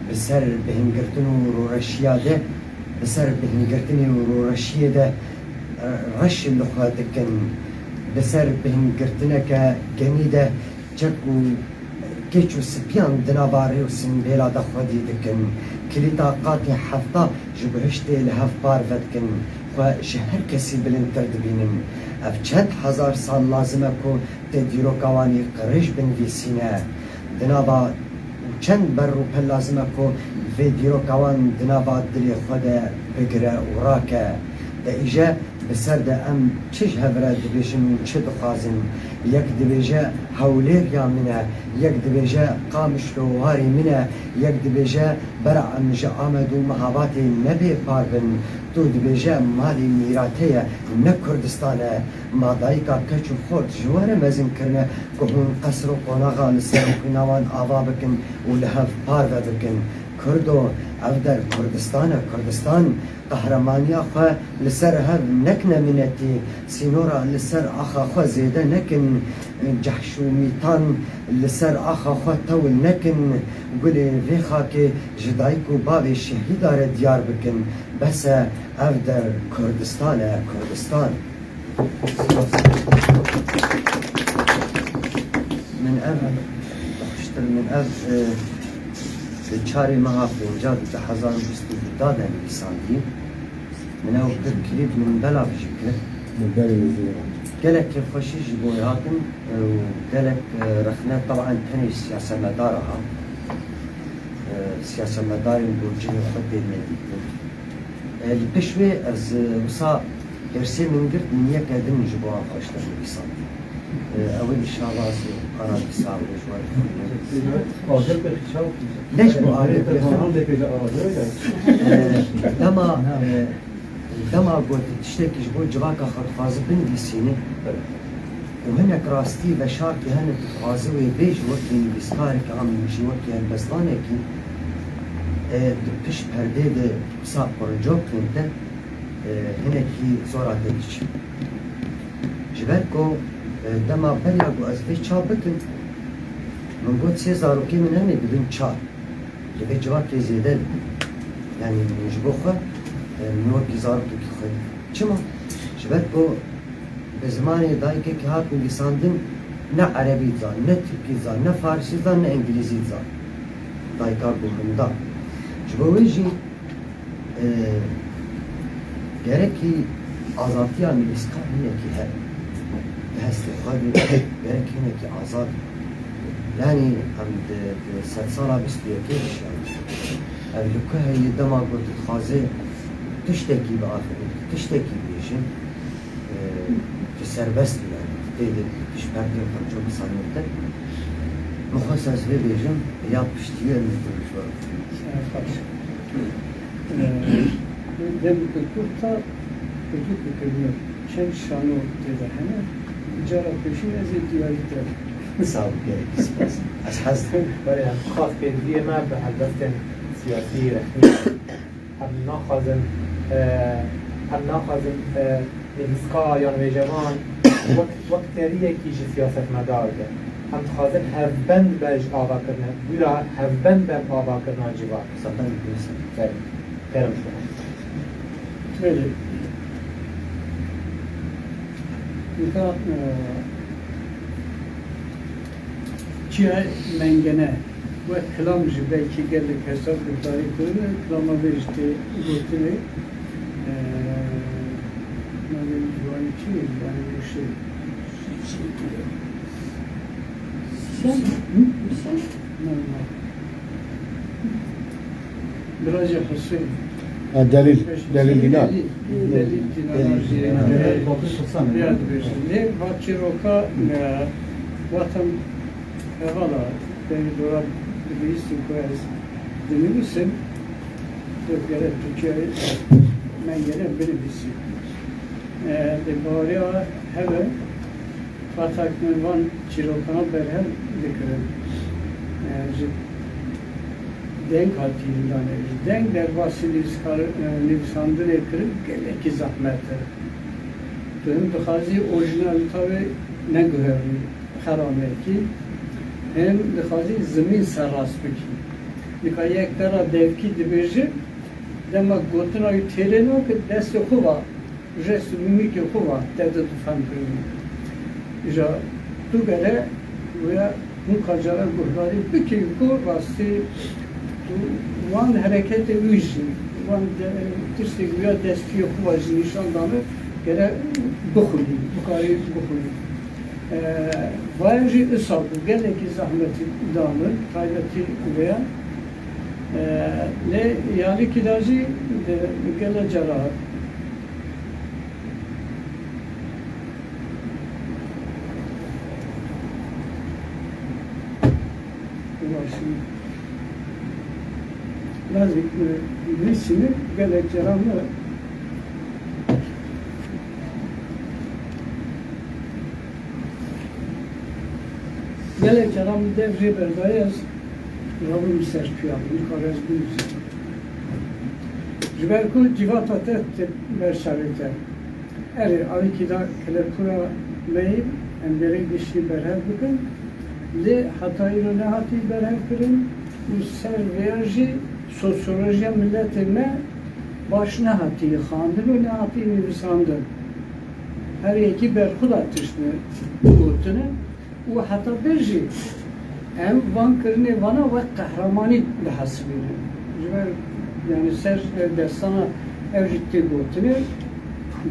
Bi ser bihingirtin û roreşiya de, bi ser bihingirtinê û roreşiyê de reş li xwe dikin. Bi ser bihingirtineke genî de çek û keç û spiyan di nava rê û simbêla de xwedî dikin. Kilîta qatê hefta ji bihiştê li hev parve dikin. Xwe ji her kesî bilindtir dibînin. Ev çend hezar sal lazim e ku tê dîroka wan î qirêj binivîsîne. Di nava û çend ber û pel lazim e ku vê dîroka wan di nava dilê xwe de bigire û rake. De îje bi ser de em çi ji hev re dibêjin û çi dixwazin? Yek dibêje Hewlêr ya min e, yek dibêje Qamişlo warê min e, yek dibêje bera em ji Amed û Mihabatê ne bê par bin. Tu dibêje malê mîra te ye, ne Kurdistan e. Ma dayika keç û xort ji we re mezin kirine ku hûn qesr û qonaxa li ser xwîna wan ava bikin û li hev parve bikin. Kurdo, ev der Kurdistan e, Kurdistan. Qehremaniya xwe li ser hev nekine minetî, sînora li ser axa xwe zêde nekin, cehş û mîtan li ser axa xwe tewil nekin, gulê vê xakê ji dayik û bavê şehîda re diyar bikin. Bes e, ev der Kurdistan e, Kurdistan. Min ev, xweştir min ev, e, di çarê meha pênca di du hezar û bîst û du da de nivîsandî. Min ew kir klîp, min belav jî kir. Min berê min zî. Gelek kêfxweşî ji bo wê hatin, e, û gelek, e, rexne, teban tenê siyasetmedara ha. E, siyasetmedarên ku cihê xwe tê nedîtin. E, li pişt wê ez, e, wisa hêrsê min girt, min yeke din ji bo wan xweştir nivîsand. E, ew ê inşallah ez ê ara dîsa wê ji we re bixwînim. Ne ji bo agir bêxim. E, dema, e, dema ku tu tiştekî ji bo civaka xwe dixwaze binivîsîne, û hinek rastî veşartî hene tu dixwazî wê bêjî wekî nivîskarekî an jî wekî helbestvanekî, e, di pişt perdê de wisa quricokên te, e, hinekî zora te diçe. Ji ber ku, e, dema beriya ku ez vê çap bikim, min got sê zarokê min hene dibin çar. Li vê civakê zêde dibin. Yanî min ji bo xwe, e, min wekî zarokekî xwe dî. Çima? Ji ber ku bi zimanê dayikekî hat nivîsandin, ne erebî dizan, ne tirkî dizan, ne farisî dizan, ne îngilîzî dizan. Dayika guhindar. Ji bo wê jî, e, gerekî azadiya nivîskar hinekî hebe. Di hestê xwe de gerek hinekî azad be. Yanî em di, di sedsala bîst û yekê de jiyan. Ev li ku heye dema ku tu dixwazê tiştekî biafirînî, tiştekî bêjî, e, tu serbest î yanî. Tê de tu ji perdê xwe çû bisanî te. Min xwest ez vê bêjim, ya piştî wê min tu ji we re bixwînim. Demeke kurt ta pirtûkê kirine çend şano tê de hene, cara pêşî ez ê diyarî te. Sağ ol, gelekî spas. Ez hez dikim. Belê, em xas pêdiviyê me bi helbestên siyasî rexmî. Em naxwazin, e, em naxwazin, e, nivîskar yan wêjevan wek, wek teriyekî ji siyasetmedar be. Em dixwazin hevbend be ji avakirina, gura hevbend be avakirina civak. Satan Gülsen. Belê. Kerem şûna. Belê. Nika, e, çiya mengene wek kilam jî belkî gelek hesab guhdarî kirine, kilama vê jî tê gotinê, e, navê wî ciwanî çi ye? Ciwanê wî şey. Sen? Hı? Sen? Normal. Biracê Huseyîn. Ha, Delîl, Delîl Dînar. Delîl, Delîl Dînar. Delîl. Ya dibêjin. Lê va çîroka, e, watan hevala, devî dora dibihîstin ku ez dinivîsim, tu gere Tirkiyeyê mengene binivîsî. E, di baweriya hev e, Patak me van çîrokana berhev dikirin. E, ji deng hatî danê. Ji deng derbasî nivîskar-, e, nivîsandinê kirin gelekî zehmet e. Tu him dixwazî orîjinalîta wê neguherî, xeramekî, him dixwazî zimîn serrast bikî. Nika yek te ra devkî dibêje, dema gotina wî têrê nake, destê xwe va, jest û mîmîkê xwe va, te dide fem kirinê. Îja tu gere wê hûn carcaran guhdarî bikî ku rastî tu wan hereketê wî jî, wan de-, tiştê wîya destiyê xwe va jî nîşan dane, gere bixwînî, bikarî bixwînî. E, Vaya jî isa bû, gelekî zehmetî da min, taybetî vêya. E, lê ya alîkî da jî, e, gele cara hat. Ulaşım. Lazım, e, nivîsîne gelek cara me. Gelek cara min dev jê berdayî ez rabim ser piya, min kar ez binivîsim. Ji ber ku civata te tê ber çavê te. Erê, alîkî da kelepûra me yî, em gerek giştî berhev bikin. Lê heta îro nehatî berhev kirin û ser vêya jî sosyolojiya miletê me baş nehatî xwendin û nehatî nivîsandin. Her yekî berxwe da tişt bigotine û heta bir jî em van kirinê vana wek qehremanî dihesibînin. Ji ber, yani ser destana ev jî tê gotinê,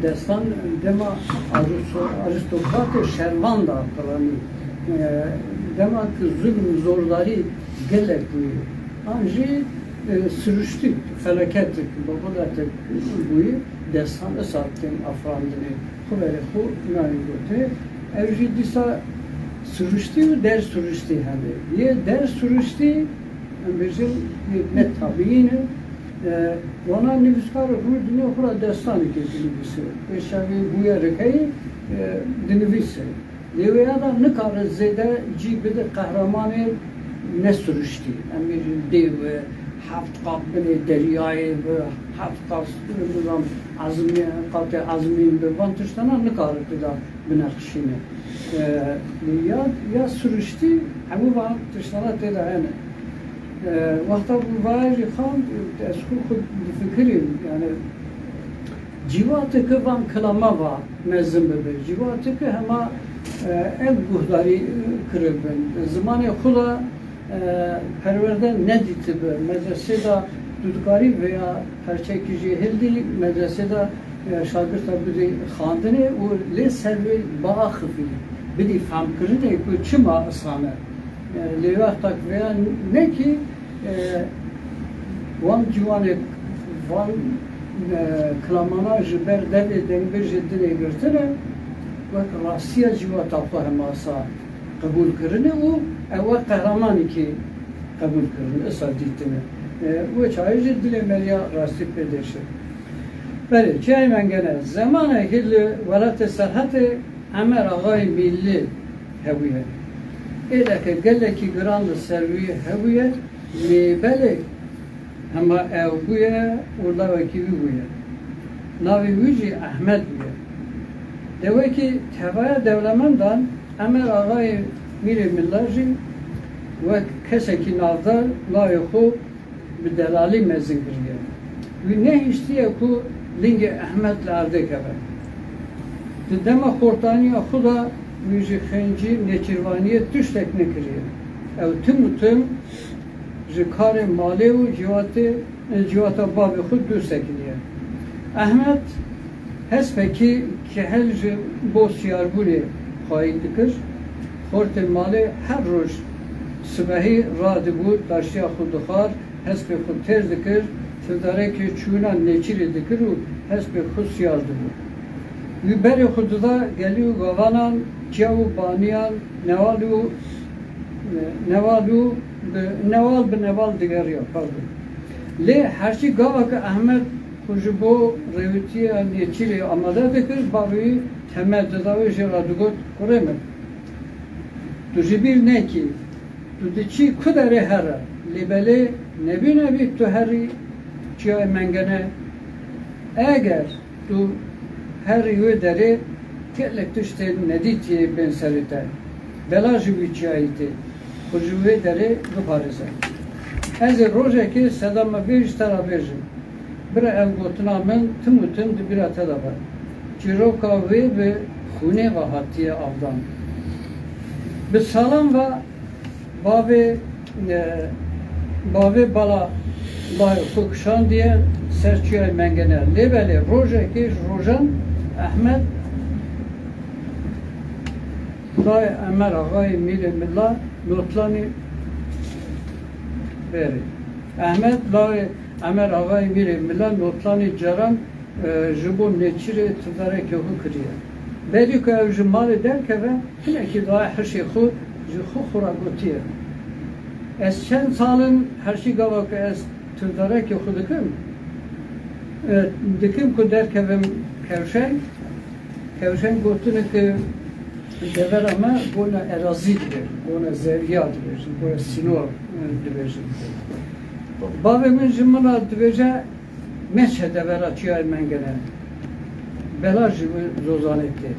destan dema aristo-, aristokratê şervan da piranî, e, dema ki zulm, zordarî gelek bûyî, an jî, e, siruştî, felaketik, boboletik bûyî, destan isa tên afirandinê. Xwe berê xwe nayê gotinê. Ev jî dîsa siruştî û der siruştî hene. Yê der siruştî, em bêjin, yê ne tabîî ne. E, wana nivîskar rû dinê xwe ra destanekê dinivîse. Pêşevê bûyerek heye, e, dinivîse. Lê wêya da nikare zêde cî bide qehremanê nesiruştî. Em bêjin dê bi heft qat binê deryayê bi, heft qat, nizam, ezmî-, qatê ezmîn bi, van tiştana nikare tê de bineqişîne. E, ya, ya siruştî hemû van tiştana tê de hene. E, wexta ku vaya jî xand, ez xwe xwe difikirîm, yani, cîvateke van kilama va mezin bibe. Cîvateke hema, e, ev guhdarî, e, kiribin. Zimanê xwe de, e, perwerde nedîtibe. Medresê de tu dikarî vêya perçekî jê hildî, medresê de, e, şagirta bidî xandinê û lê ser wê biaxivî, bidî femkirinê ku çima isane. E, lê wexta ku vêya nekî, e, wan ciwanê, van, e, kilamana ji ber devê dengbêjê dinê girtine, wek rastiya civata xwe hemasa qebûl kirine û ew wek qehremanekî qebûl kirine, isa dîtine. E, wê çaxê jî dilê me ya rastî pê diêşe. Belê, çiyayê Mengene, zemanekî li welatê Serhetê Emer Axayê Mîllî hebûye. Êleke gelekî giran li ser wî hebûye, lê belê hema ew bûye û lawekî wî bûye. Navê wî jî Ehmed bûye. Dewekî tevaya dewlemendan Emer Axayê Mîrê Milla jî wek kesekî navdar navê xwe bi delalî mezin kiriye. Wî nehiştiye ku lingê Ehmed li erdê keve. Di dema xortaniya xwe de wî ji xêncî nêçîrvaniyê tiştek nekiriye. Ew tim û tim ji karê malê û ciwatê, civata bavê xwe dûr sekiniye. Ehmed Hespekî kehil ji bo siyarbûnê xwayî dikir. Xortê malê her roj sibehî radibû, taşiya xwe dixwar, hespê xwe têr dikir, fildarekê çûna nêçîrê dikir û hespê xwe siyar dibû. Wî berê xwe dida gelî û gavanan, çiyav û baniyan, newal û, newal û bi, newal bi newal digeriya, pardon. Lê herçî gava ke Ehmed xwe ji bo rêwîtiya nêçîrê amade dikir, bavê wî temel dida wê, jê re digot, Kurê min, Tu ji bîr nekî, tu diçî ku derê here, lê belê nebî nebî tu herî çiyayê Mengene. Eger tu herî wê derê, gelek tiştên nedîtiyê bên serê te. Bela ji wî çiyayî tê. Xwe ji wê derê biparêze. Ez ê rojekê sedema vê ji te re bêjim. Bira ev gotina min tim û tim di bîra te de be. Çîroka wê bi xûnê ve hatiye avdan. Bi salan ve bavê, e, bavê bala layê xwe kişandiye ser çiyayê Mengene. Lê belê rojekê ji rojan Ehmed layê Emer Axayê Mîrê Mila Notlanî berê. Ehmed layê Emer Axayê Mîrê Mila Notlanî caran, e, ji bo nêçîrê tidarekê xwe kiriye. Berî ku ew ji malê derkeve, hinekî daye hişê xwe ji xwe xwe re gotiye, Ez çend sal in her şî gava ku ez tidarekê xwe dikim, e, dikim ku derkevim kewşeng, Kewşeng gotinê ku devera me bona erazî dibêjin, bona zerriya dibêjin, bona sînor, e, dibêjin. Bavê min ji min re dibêje, Meçe devera çiyayê Mengene. Bela ji wî zozanê tê.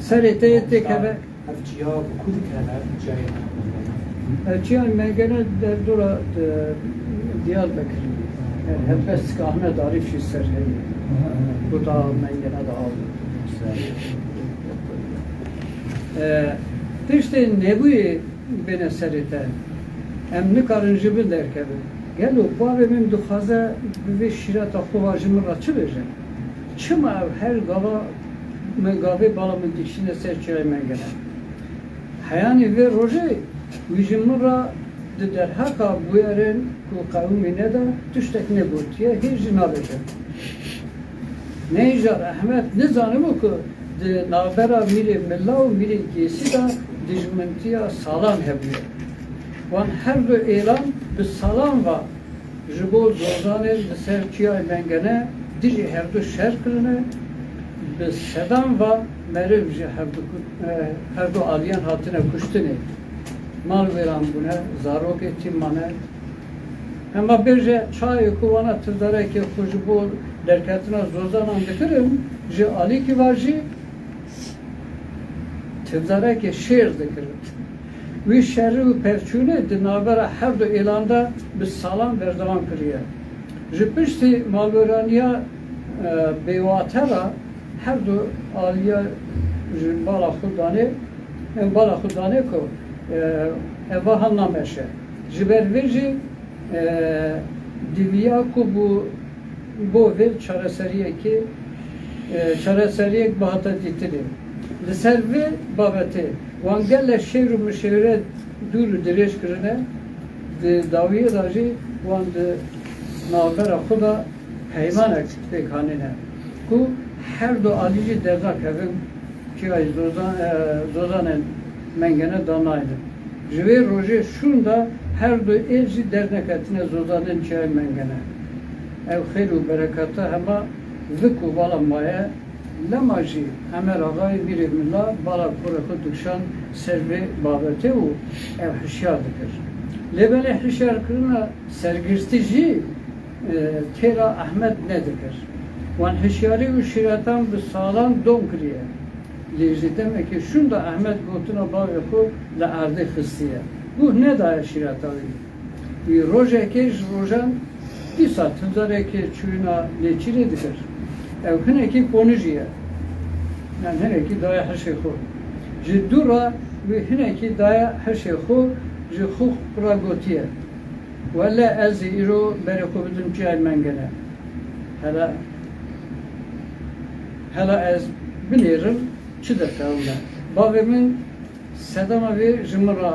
Serê te yê têkeve. Ev çiya bi ku dikeve? Çiyayê Mengene. Ev çiyayê Mengene derdora, e, Diyarbekirî. Yani helbestika Ahmet Arif jî ser heye. Aha, aha. Ku da Mengene de av. E, tiştê nebûyê bêne serê te. Em nikarin ji bin derkevin. Gelo bavê min dixwaze bi vê şîreta xwe ve ji min re çi bêje? Çima ew her gava min gavê bala min dikişîne ser çiyayê Mengene? Heyanî vê rojê wî ji min re di derheqa bûyerên ku qewimîne de tiştek negotiye, hê jî nabêje. Neyjar Ehmed nizanibû ku di navbera Mîrê Milla û Mîrê Gêsî de dijmintiya salan hebûye. Wan her du êlan bi salan ve ji bo zozanên li ser çiyayê Mengene dijî hevdu şer kirine, bi sedan ve meriv ji hevdu, e, hevdu aliyan hatine kuştinê. Malwêran bûne, zarokê tîm mane. Hema bêje çayê ku wana tirdarekê xwe ji bo derketina zozanan dikirin, ji alîkî ve jî tirdarekê şêr dikirin. Wî şerî û pevçûnê di navbera her du êlan de bi salan berdewam kiriye. Ji piştî malwêraniya, e, bêwate re her du aliya ji bala xwe danê, em bala xwe danê ku, e, eva han nameşe. Ji ber vê jî, e, diviya ku bû bo vê çareseriyekê, e, çareseriyek bihata dîtinê. Li ser vê babetê wan gelek şêr û mişêwire dûr û dirêj kirine, di dawiyê de jî wan di navbera xwe de peymanek pêk anîne ku her du alî jî dernakevin. Çiyayê Zozan, e, Zozanên Mengene danayne. Ji vê rojê şûnda her du êl jî derneketine zozanên çiyayê Mengene. Ev xêr û bereketa hema vik û vala maye, lema jî Emer Axayê Mîrê Mila bala kurê xwe dikşand ser vê babetê û ew hişyar dikir. Lê belê hişyarkirina sergirtî jî, e, têra Ehmed nedikir. Wan hişyarî û şîretan bi salan dom kiriye. Lê ji demekê şûnda Ehmed gotina bavê xwe li erdê xistiye. Guh nedaye şîreta wî. Wî rojekê ji rojan dîsa tindarekê çûyîna nêçîrê dikir. Ew hinekî ponijî ye. Yan hinekî daye hişê xwe. Ji dû re wî hinekî daye hişê xwe, ji xwe re gotiye. Wele ez ê îro berê xwe bidim çiyayê Mengene. Hela, hela ez binêrim çi derkewime. Bavê min sedema vê ji min re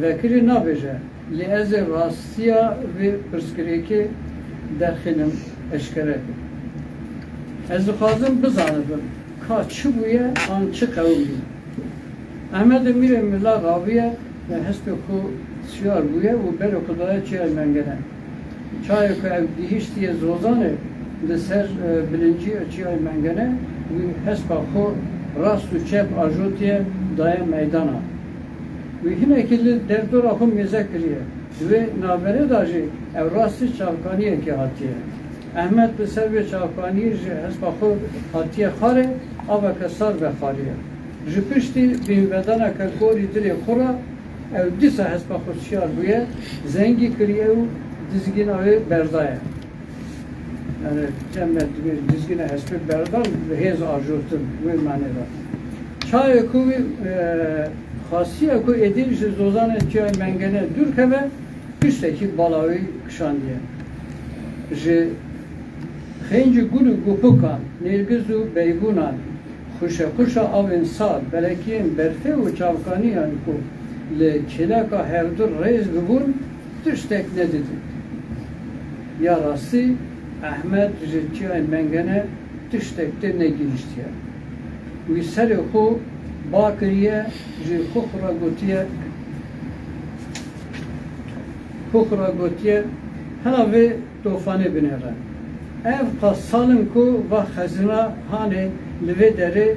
vekirî nabêje, lê ez ê rastiya vê pirsgirêkê derxînim eşkere kim. Ez dixwazim bizanibim ka çi bûye an çi qewimî. Ehmedê Mîrê Mila raviye, hespê xwe siyar bûye û berê xwe daye çiyayê Mengene. Çayê ku ew gihîştiye Zozanê, li ser, e, bilinciya çiyayê Mengene, wî hespa xwe Rast û çep ajotiye, daye meydana. Wî hinekî li derdora xwe mêze kiriye. Di wê navberê de jî ew rastî çavkaniyekê hatiye. Ehmed li ser vê çavkaniyê ji hespa xwe hatiye xwarê, aveke sar vexwariye. Ji piştî bînvedaneke gorî dilê xwe re ew dîsa hespa xwe şiyar bûye, zengî kiriye û dizgîna wê berdaye. Yani, cem me dizgîna hespê berdan, bi hêz ajotin, wê manê de. Çayê ku, e, xasiye ku êdî ji zozanên Çiyayê Mengene dûr keve, tiştekî bala wî kişandiye. Ji xêncî gul û gupukan, nêrgiz û beybûnan, xuşexuşa avên sar, belekiyên berfê û çavkaniyan ku li kêleka hevdu rêz bibûn, tiştek nedidît. Ya rastî, Ehmed ji Çiyayê Mengene tiştek tê negihîştiye. Wî serê xwe ba kiriye, ji xwe xwe re gotiye, xwe xwe re gotiye, hela vê tofanê binêre. Ev qas sal in ku va xezîna hanê li vê derê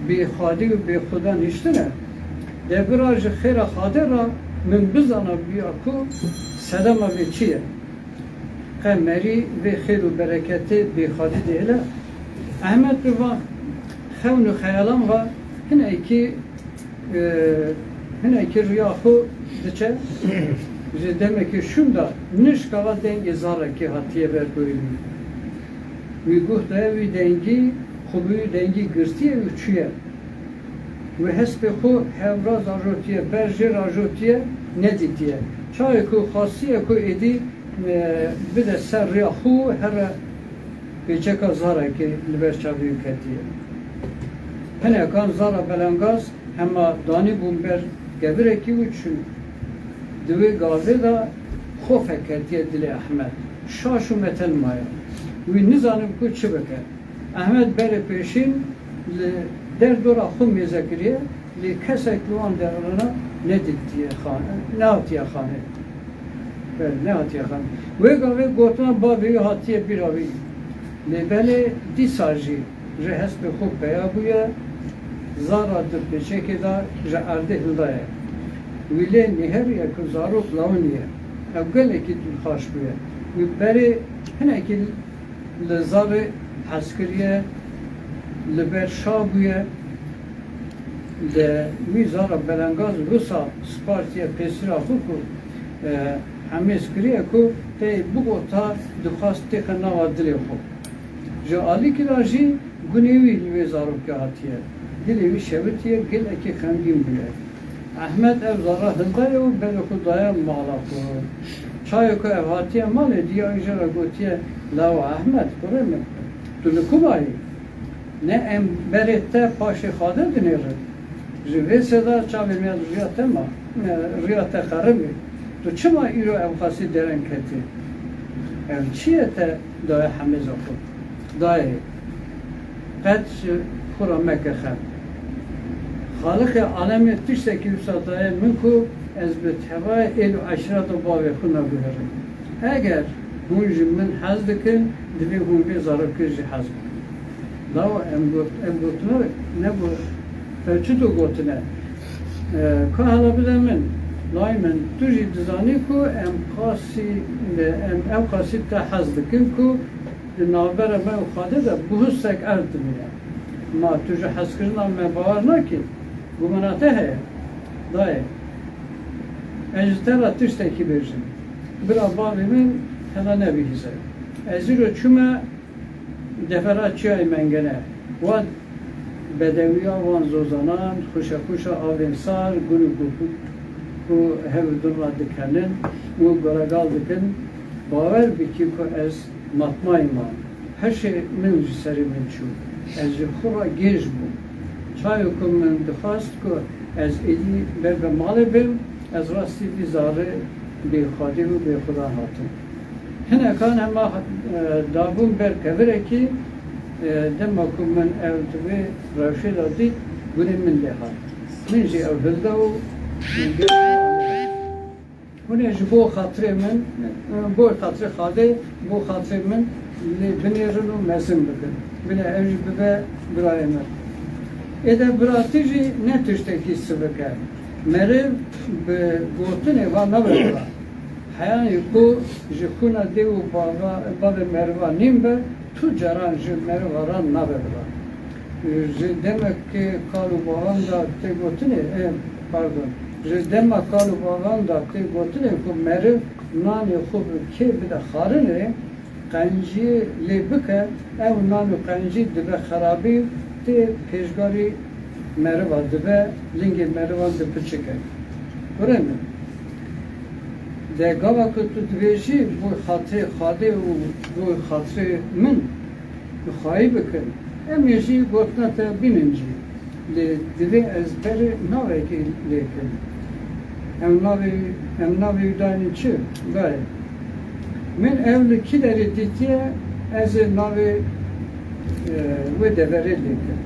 bêxwedî û bêxwedan hiştine. De bira ji xêra Xwedê re min bizana bûya ku sedema vê çi ye. Qe merî vê xêr û bereketê bêxwedî dihêle. Ehmed bi van xewn û xeyalan ve hinekî e, hinekî riya xwe diçe, ji demekî şûn de nişka ve dengê zarekî hatiye ber guhê wî. Wî guh daye wî dengî, xwe bi wî dengî girtiye û çûye. Wî hespê xwe hevraz ajotiye, ber jêr ajotiye, nedîtiye. Çawa ku xwestiye ku êdî, e, bide ser riya xwe, here pêçeka zarekê li ber çavê wî ketiye. Hinekan zara belengaz hema danîbûn ber kevirekî û çûn. Di wê gavê de xof ketiye dilê Ehmed. Şaş û meten maye. Wî nizanibû ku çi bike. Ehmed berê pêşîn li derdora xwe mêze kiriye, lê kesek li wan derana nedîtiye xane, nehatiye xanê. Belê, nehatiye xanê. Wê gavê gotina bavê wî hatiye bîra wî. Lê belê dîsa jî ji hespê xwe peya bûye, zara di pêçekê de ji erdê hildaye. Wî lê nêheriye ku zarok lawinî ye. Ew gelekî dilxweş bûye. Wî berê hinekî li zarê hez kiriye, li ber şa bûye. De wî zara belengaz wisa spartiye pêsira xwe ku, e, hemêz kiriye ku tê bigota dixwast têxe nava dilê xwe. Ji alîkî re jî gunê wî li wê zarokê hatiye. Dilê wî şewitiye, gelekî xemgîn bûye. Ehmed ev zara hildaye û berê xwe daye mala xwe. Çayo ku ev hatiye malê, diya wî jê re gotiye, Lawa Ehmed, kurê min, tu li ku mayî? Ne em berê te paşê Xwedê dinêrin. Ji vê sêda çavê me riya te ma, e, riya te xeribî. Tu çima îro ew qasî dereng ketî? Ev çi ye te daye hemêza xwe? Dayê, qet ji xwe re meke xem. Xaliqê alemê tiştekî wisa daye min ku ez bi tevayê êl û eşîreta bavê xwe neguherim. Eger hûn ji min hez dikin, divê hûn vê zarokê jî hez bikin. Lawa em got, em gotine nebû, ev çito gotine? E, ka hela bide min, lay min, tu jî dizanî ku em qasî, em ew qasî te hez dikin ku di navbera me û Xwedê de buhustek erd dimîne. Ma tu ji hezkirina me bawer nakî? Gumana te heye? Dayê, ez ji te re tiştekî bêjim. Bira bavê min hela nebihîze. Ez îro çûme devera Çiyayê Mengene. Wan bedewiya, wan zozanan, xuşexuşa avên sar, gun û gopûk ku hev û din re dikenin û guregal dikin, bawer bikî ku ez matmayî mam. Hişê min ji serê min çû. Ez ji xwe re gêj bûm. Çayo ku min dixwest ku ez êdî ber bi malê bim, ez rastî vî zarê bêxwedî û bêxwedan hatim. Hinekan hema, e, dabûn ber kevirekî, e, dema ku min ew di vê rewşê de dît, gunê min lê hat. Min jî ew hilda û min gêj Hûn ê ji bo xatirê min, bo xatirê Xadê, bo xatirê min lê binêrin û mezin bikin. Bine ev jî bibe birayê min. Êde biratî jî ne tiştekî sivik e. Meriv bi gotinê va nabe bira. Heyanî ku ji xûna dê û bava, bavê meriva nîn be, tu caran ji meriva re nabe bira. Ji demekê kal û bavan de tê gotinê, e, pardon, ji dema kal û bavan de tê gotinê ku meriv nanê xwe bi kê bide xwarinê, qenciyê lê bike, ew nan û qencî dibe xerabî, tê pêşgarî meriva dibe, lingê merivan dipiçike. Kurê min, de gava ku tu dibêjî, bo xatirê Xadê û bo xatirê min, tu xwayî bikin. Em ê jî gotina te bînin jî. Lê divê ez berê navekê lê kim. Em navê, em navê wî dayînin çi? Dayê. Min ev li kî derê dîtiye, ez ê navê, e, wê deverê lê kim.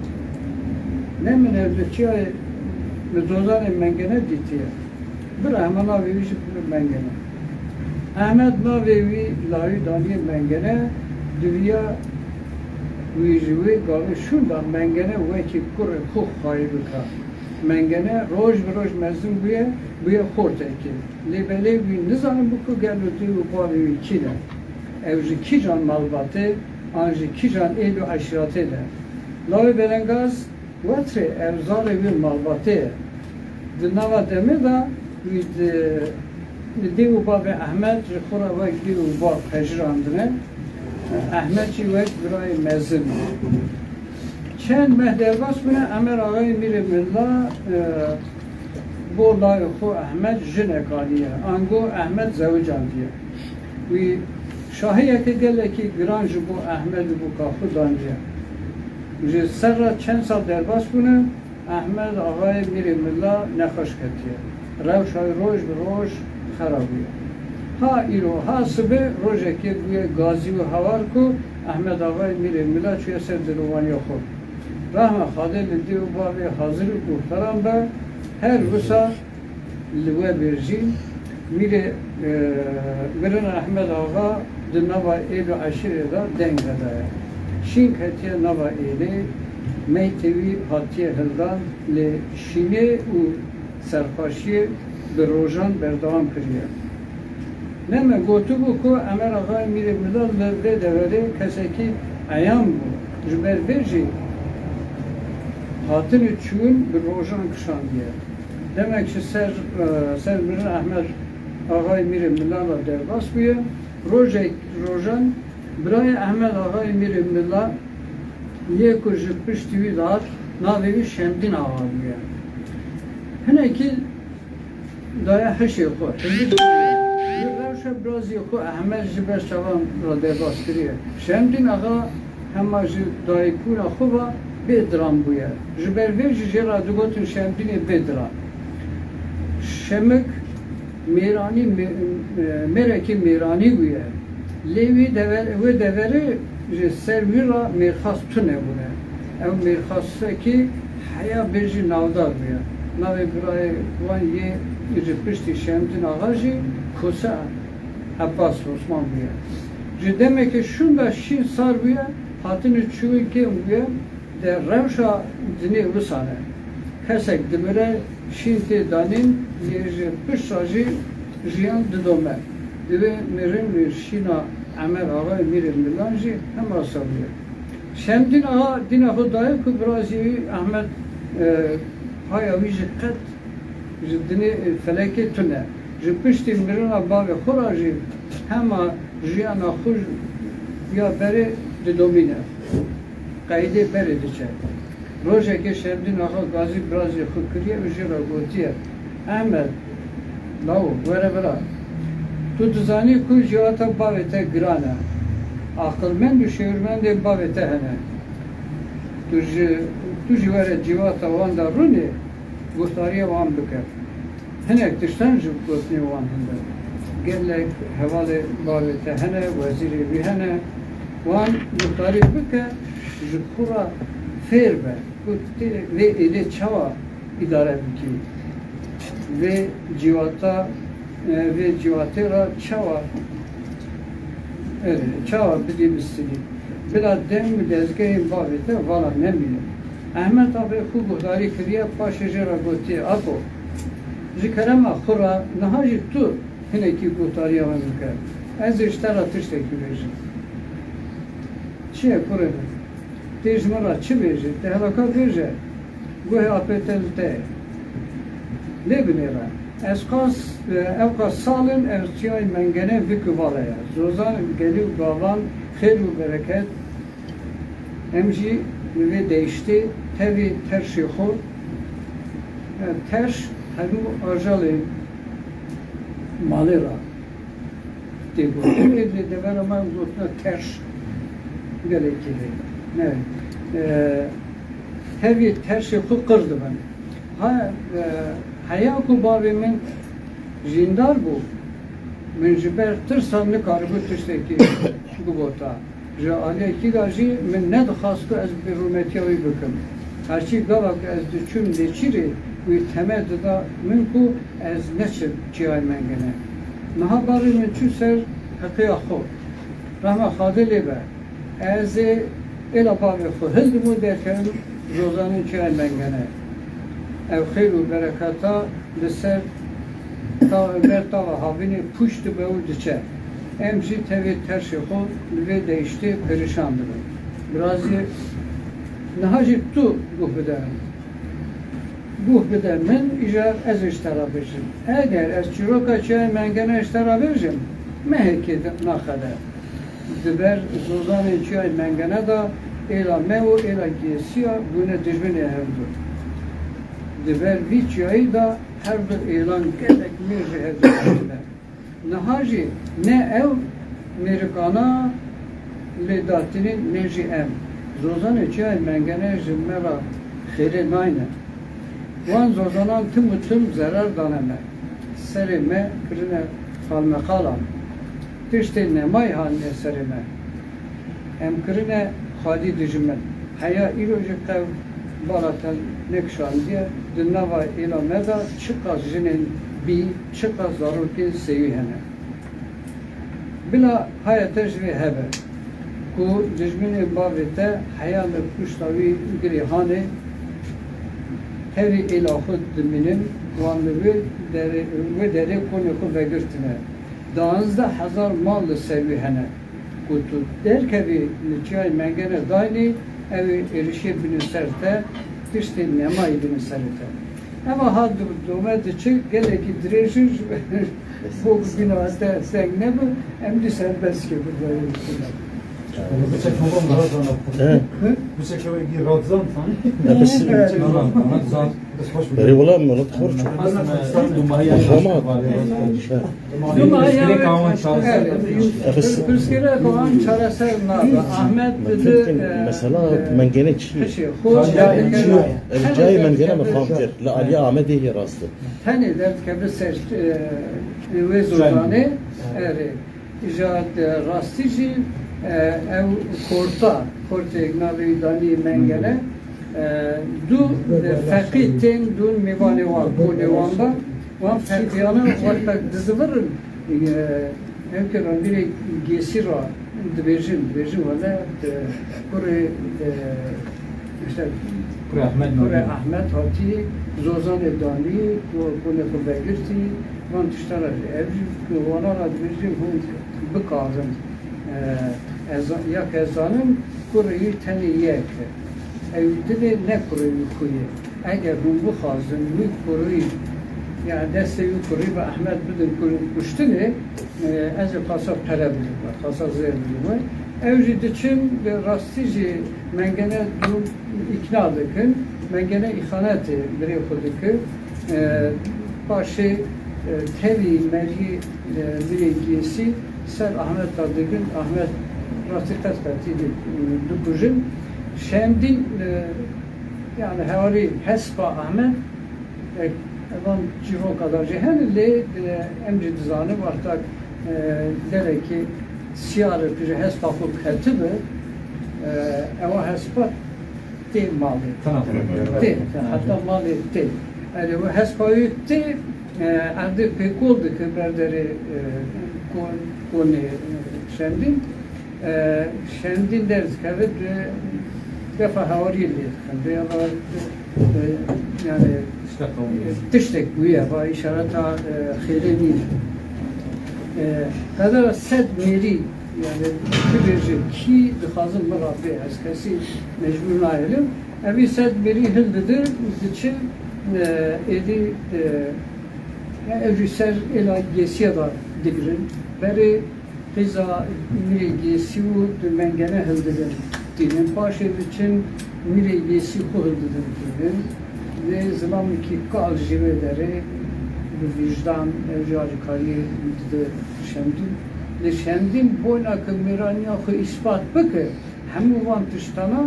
Ne min ev li çiyayê, li dozanê Mengene dîtiye. Bira hema navê wî jî bibê Mengene. Ehmed navê wî lawî daniye Mengene, diviya wî ji wê gavê şûnda Mengene wekî kurê xwe xwayî bika. Mengene roj bi roj mezin bûye, bûye xortekê. Lê belê wî nizanibû ku gelo dê û bavê wî kî ne. Ew ji kîjan malbatê an ji kîjan êl û eşîretê ne. Lawê belengaz Wetrê ev zarê wî malbatê ye. Di nava demê de wî di, dê û bavê Ehmed ji xwe re wek dê û bav pejirandine. Ehmed jî wek birayê mezin. Çend meh derbas bûne, Emer Axayê Mîrê Milla, e, bo layê xwe Ehmed jinek aniye. Ango Ehmed zewicandiye. Wî şahiyeke gelekî giran ji bo Ehmed û bo Kaxû dandiye. Ji ser re çend sal derbas bûne, Ehmed Axayê Mîrê Milla nexweş ketiye. Rewşa wî roj bi roj xera bûye. Ha îro, ha sibê rojekê bûye gazî û hawar ku Ehmed Axayê Mîrê Milla çûye ser dilovaniya xwe. Rehma Xadê li dê û bavê hazir û guhdaran be, her wisa li we bêjî, Mîrê, e, Mirin Ehmed Axa di nava êl û eşîrê de deng vedaye. Şîn ketiye nava êlê, meytê wî hatiye hildan, lê şînê û serxweşiyê bi rojan berdewam kiriye. Ne me gotibû ku Emer Axayê Mîrê Milla li vê deverê kesekî eyan bû. Ji ber vê jî hatin û çûn bi rojan kişandiye. Demek ji ser, e, ser Mirin Ehmed Axayê Mîrê Milla re derbas bûye. Rojek, rojan birayê Ehmed Axayê Mîrê Milla yê ku ji piştî wî dihat, navê wî Şemdîn Axa bûye. Hinekî daye hişê xwe. Hindik li rewşa biraziyê xwe Ehmed ji ber çavan re derbas kiriye. Şemdîn Axa hema ji dayikbûna xwe ve bê diran bûye. Ji ber vê jî jê re digotin Şemdînê bê diran. Şemik mêranî, mê-, e, mêrekî mêranî bûye. Lê wî dever-, wê deverê ji ser wî re mêrxas tune bûne. Ew mêrxasekî heya bê jî navdar bûye. Navê birayê wan yê ji piştî Şemdîn Axa jî Kose Ebbas Osman bûye. Ji demeke şûnda şîn sar bûye, hatin û çûn kêm bûye. De rewşa dinê wisa ne. Kesek dimire, şîn tê danîn, lê ji pişt re jî jiyan didome. Divê mirin û şîna Emer Axayê Mîrê Milan jî hema sewiyê. Şemdîn Axa dîna xwe daye ku birazî wî Ehmed, e, haya wî jî qet ji dinê, e, felekê tune. Ji piştî mirina bavê xwe re jî hema jiyana xwe ya berê didomîne. Qeydê berê diçe. Rojekê Şemdîn Axa gazî birazê xwe kiriye û jê re gotiye, Ehmed, lawo, were vira. Tu dizanî ku civata bavê te giran e. Aqilmend û şêwirmendên bavê te hene. Tu ji, tu jî were civata wan de rûnê, guhdarîya wan bike. Hinek tiştan ji gotinê wan hinde. Gelek hevalê bavê te hene, wezîrê wî hene. Wan guhdarî bike, ji xwe re fêr be ku tê vê êlê çawa îdare bikî. Vê civata Vê civatê re çawa, e, çawa bidî bi sivî? Bila dem û dezgehên bavê te vala nemîne. Ehmed Abe xwe guhdarî kiriye, paşê jê re gotiye, Apo, ji kerema xwe re niha jî tu hinekî guhdariya min bike. Ez ê ji te re tiştekî bêjim. Çi ye kurê min? Tê ji min re çi bêjî? Tê hela ka bêje. Guhê apê te li te ye. Lê binêre. Ez qas, ew qas sal in ez çiyayê Mengene vik û vala ye. Zozan, gelî û gavan, xêr û bereket. Em jî li vê deyiştê tevî terşê xwe, e, terş hemû ajalên malê re tê gotin. Ê lê devera me gotina terş gelekî lê. Ne, e, tevî terşê xwe qir dibin. Ha, e, heya ku bavê min jîndar bû, min ji ber tirsa nikaribû tiştekî bigota. Ji aliyekî de jî min nedixwast ku ez bi rûmetiya wî bikim. Herçî gava ku ez diçûm Nêçîrê, wî teme dida min ku ez neçim çiyayê Mengene. Niha bavê min çû ser heqiya xwe. Rehma Xwedê lê be. Ez ê êla bavê xwe hildim û derkevim Zozanên çiyayê Mengene. Ew xêr û bereketa li ser ta-, ber tava havînê pûç dibe û diçe. Em jî tevî terşê xwe li vê deyiştê perîşan dibin. Birazî, niha jî tu guh bide min. Guh bide min, îcar ez ê ji te re bêjim. Eger ez çîroka çiyayê Mengene ji te re bêjim, mehekê naxede. Di ber zozanên çiyayê Mengene de êla me û êla Gêsiya bûne dijminê hevdu. Di ber vî çiyayî de her du êlan gelek mêr ji hevdu ketine. Niha jî ne ew mêrikana lê datinên, ne jî em. Zozanê çiyayê Mengene ji me re xêrê nayne. Wan zozanan tim û tim zerar dane me. Serê me kirine qalmeqalan. Tiştê nemayî hatine serê me. Em kirine xwedî dijmin. Heya îro jî qew bala te nekişandiye, di nava êla me de çiqas jinên bî, çiqas zarokên sêwî hene. Bila haya te ji vê hebe ku dijminên bavê te heya li pişta wî girê hanê, tevî êla xwe dimînin, wan li wê derê, wê derê konê xwe vegirtine. Duwazdeh hezar mal li ser wî hene. Ku tu derkevî li çiyayê Mengene daynî, ew ê êrişê bîne ser te, tiştê nemayî bîne serê te. Eva ha di-, dome diçe gelekî dirêj in, ji bo ku bîna te teng nebe, em dîsa bes ke bi vayê. He. Hı? Ya biz Berê wela min xor çû. Ama Pirsgirêka wan çareser. Efes. Pirsgirêka wan çareser nabe. Ahmet didi, e, mesela e, Mengene çi? Hişê, xwe Ev cayê Mengene me fam kir. Li aliya Amedê yê rast e. Tenê derdikeve ser, e, wê zoranê. Erê. Îja, e, rastî jî, e, ew korta, kortê navê wî danî Mengene, e, du, e, feqî tên dûn mêvanê wan, konê wan da, wan feqiyana wexta dizivirin, e, ew ke randîrê Gêsî ra dibêjin, dibêjin wele, e, kurê, e, Îşte Kurê Ehmed Kurê Navîn. Ehmed hatî, Zozanê danî, ku-, konê xwe vegirtî, van tişta re jî. Ev jî ku wana re dibêjin hûn bikarin. E, ez, ya ke ez zanim, kurê wî tenê yek e. Ew dilê ne kurê wî xwe ye. Eger hûn bixwazin wî kurî, yani destê wî kurî bi Ehmed bidin ku-, kuştinê, e, ez ê qasa pere bidim we, qasa zêr bidim we. Ew jî diçin, bi rastî jî Mengene dû îkna dikin. Mengene îxanetê birê xwe dike. E, paşê, e, tevî merî, e, birê Gêsî ser Ahmet da digin. Ahmet rastî qet qetî di-, dikujin. Şemdîn, e, yani hewarî hespa Ahmet, e, evan çîroka da jî hene, lê, e, em jî dizanin wexta, e, derekê siyar ji hespa xwe ketibe, e, ewa hespa tê malê. Tena tena. Tê, heta malê tê. Erê, we hespa wî tê, E, Evdî pêkol dike ber derê, e, kon-, konê, e, Şemdîn. E, Şemdîn derdikeve, e, defa hawariyê lê dixin. Vê ava, e, yani, e, tiştek bûye, va îşareta, e, xêrê nîne. E, qedera sed mêrî, yani, bibêje kî dixwazim min re bê, ez kesî mecbûr nahêlim. Evî sed mêrî hildidin, diçin, e, êdî, e, ya ev jî ser êla Gêsiya de digirin. Berê qîza mîrê Gêsî û di mengene hildidin tînin. Paşê diçin mîrê Gêsî xwe hildidin tînin. Lê zilamekî kal ji vê derê bi vîjdan ev jî alîkariyê dide Şemdîn. Lê Şemdîn boyna ku mêraniya xwe îspat bike, hemû van tiştana,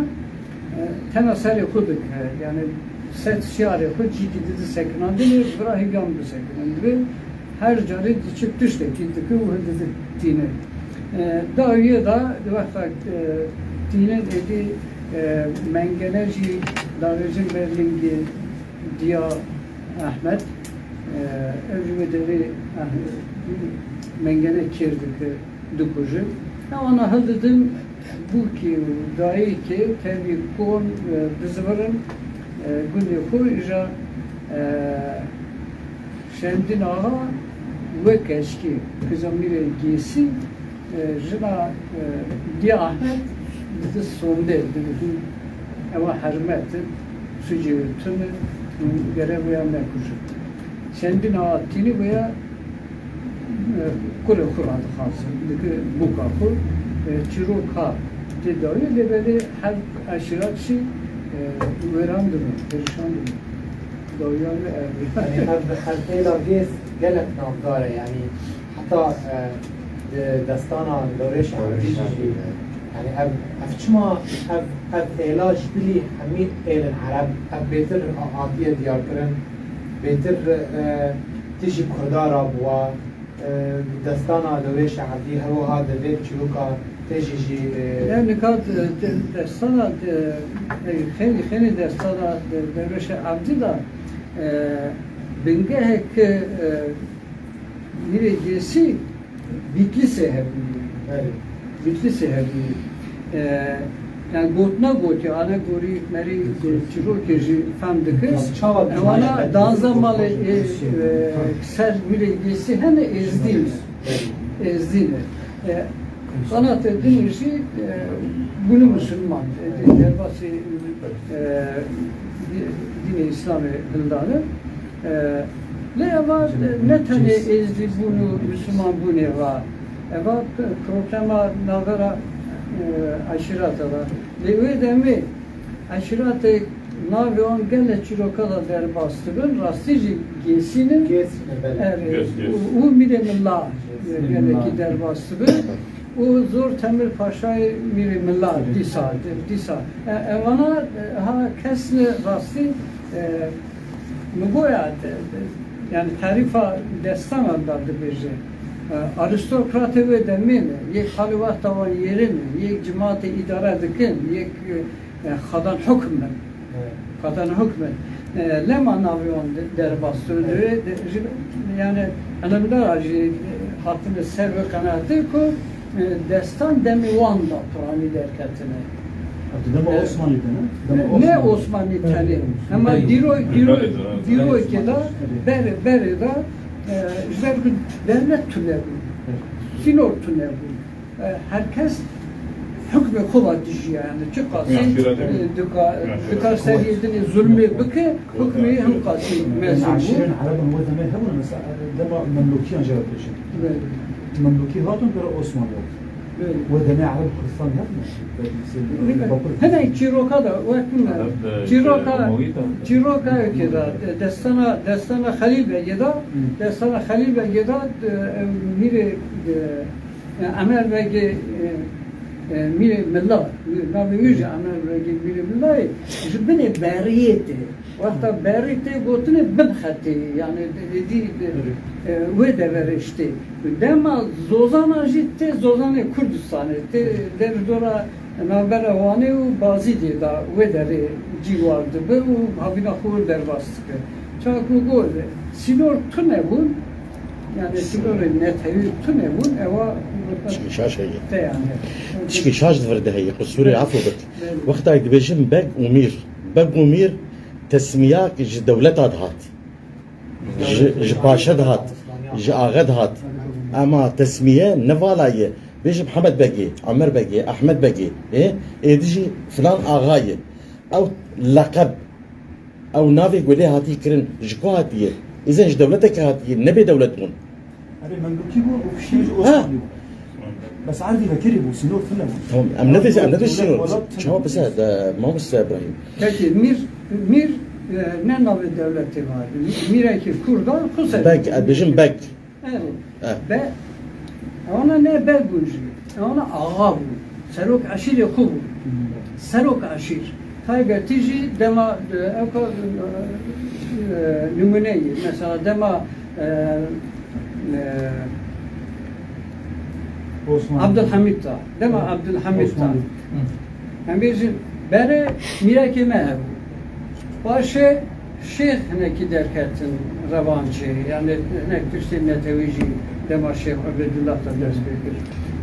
e, tena serê xwe dike. Yani ser şiyarê xwe cîkî dide sekinandinê, vira hêviyan bisekinin. Divê her carê diçe tiştekî dike û hildiditîne. E, dawiyê de di wexta, e, tîne êdî, e, mengene jî davêjin ber lingê Diya Ehmed. E, ev jî wê derê, eh, mengene kêr dike. Dikujin. Ewana hildidin bûkê û dayikê tevî kon, e, dizivirin, e, gundê xwe îja, e, Şemdîn Axa wek eşkê qîza mîrê Gêsî, e, jina, e, Diya Ahmet dide sondê, dibêjin ewa hermet e, sucê wê tune û gere wê ya nekujin. Şemdîn Axa tînî wê ya kurê xwe radixwazin, dike bûka xwe, e, çîroka tê dawî, lê belê her eşîrat jî, e, wêran dibe, perîşan dibe. Dawiya wê ev e. Yanî ev, ev êla Gês gelek navdar e, yanî heta, e, di destana Dawrêşa Evdî jî, yanî ev, ev çima, ev, ev êla ji bilî hemî êlin Ereb, ev bêtir hatiye diyarkirin, bêtir, e, tijî Kurda re bûwa, e, destana Dewrêşa Evdî her wiha divê çîroka tê jî jî, e, Ya nika, e, de-, destana, e, e, xeynî, xeynî destana de-, Dewrêşa Evdî de, e, bingehek, e, Mîrê Gêsî Bîtlîsê hebûye. Belê. Bîtlîsê hebûye. E, yani gotina gotiye, alegorî merî, e, çîrokê jî fehm dike. Çawa Ewana danza malê, e, e, ser Mîrê Gêsî hene Êzdîn e. Belê. Êzdîn e. E, Qanatê din jî, e, bûne Musulman. E, derbasî, e, dî-, dînê Îslamê hildane. E, lê eva, e, ne tenê êzdî bûn û Musulman bûnê va. Eva p-, problema navbera, e, eşîrata va. Lê wê demê eşîratê navê wan gelek çîroka de derbas dibin, rastî jî Gêsî ne. Gêsî ne, belê. Erê, Gês, Gês. Û, û Mîrê Milla, Gês. E, gelekî derbas dibin. Û zor Temir Paşayê Mîrê Milla dîsa, dîsa. E, evana, e, ha kes ne rastî, e, min goya, e, e, yani tarîfa destana da dibêje. E, aristokratê wê demê ne, yek halê wexta wan yêrîn e, yek cimatê îdare dikin, yek, e, e, xadan hukm in. Evet. Xadan hukm in. E, lema navê wan de-, derbas dibin. Evet. Divê de-, ji, yani, elemdara jî, e, hatine ser wê qenaetê ku, e, destan demê wan de piranî derketine. Ev di dema E, Osmanî de ne? Dema ne Osmanî. Osmanî tenê. Evet. Hema Belê. dîro-, dîro-, Belê, dîrokê de, belê. berê, berê de, e, ji ber ku dewlet tune bû. Evet. Sînor tune bû. E, her kes hukmê xwe va dijiya, yani çiqasî, Mîaşîretê e, dika-, Mîaşîretê. dikar seriyê dinê zulmê bike, hukmê him qasî mezin bû. Eşîrên Erebin wê demê hebûn, mesela, dema Memlûkiyan jê re dibêjin. Evet. Memlûkî hatin pêra Osmanliyan. Evet. Wê demê Ereb Kurdistan hebûn. Belkî se-, Bakur. Hinek çîroka da, wek min. Ereb, e, Çîroka, Emewî de. Çîroka eke da, destana, destana Xelîl Begê da, Hı. destana Xelîl Begê da, e, Mîrê, e, E, Emer Begê, e, e, Mîrê Milla, navê wî jî Emer Begê Mîrê Millayê, ji binê beriyê tê. Wexta berî tê gotinê bin xetê, yani êdî, e, wê deverê jî tê. Dema Zozana jî tê, Zozanê Kurdistanê tê, der dora navbera Wanê û Bazîdê de wê derê cî war dibe û havîna xwe wir derbas dike. Ka ku got, sînor tune bûn, yani sînorê netewî tune bûn, ewa Tişkî şaş heye. Te yani. Tişkî şaş di vir de heye, qusûrê afo bik. Belê. Wexta dibêjin beg û mîr, beg û mîr tesmiya ji dewleta dihat. Ji, ji paşe dihat, ji axe dihat. Ema tesmiye ne vala ye. Bêjin Hemed Begê, Emer Begê, Ehmed Begê, ê, êdî jî filan axa ye. Ew leqeb, ew navê ku lê hatî kirin, ji ku hatiye? Îzen ji dewletekê hatiye, ne bê dewlet bûn. Erê, Memlûkî bû û piştî jî Ha. Osmanlî bû. Bes erdî vekirî bû, sînor tune bû. Tamam, em ne dê, em ne dê sînor. Çawa bize de, mamoste Ibrahîm? Peki, mîr, mîr, e, ne navê dewletê var. Mîrekî Kurda, Xuseyî. Beg, e, bêjin beg. Evet. Eh. Be, ona ne beg bûn jî. Ona axa bûn. Serok eşîrê xwe bûn. Serok eşîr. Taybetî jî dema, e, ew ka, e, e, nimûne ye. Mesela dema, e, e, Osmanlı. Abdülhamit da. Dema Abdülhamit da. Osmanlı. Hı. Em bêjin berê mîrekê me hebû. Paşê Şêx hinekî derketin revancê, yani hinek tiştê netewî jî dema Şêx Ubeydullah da dest pê kir.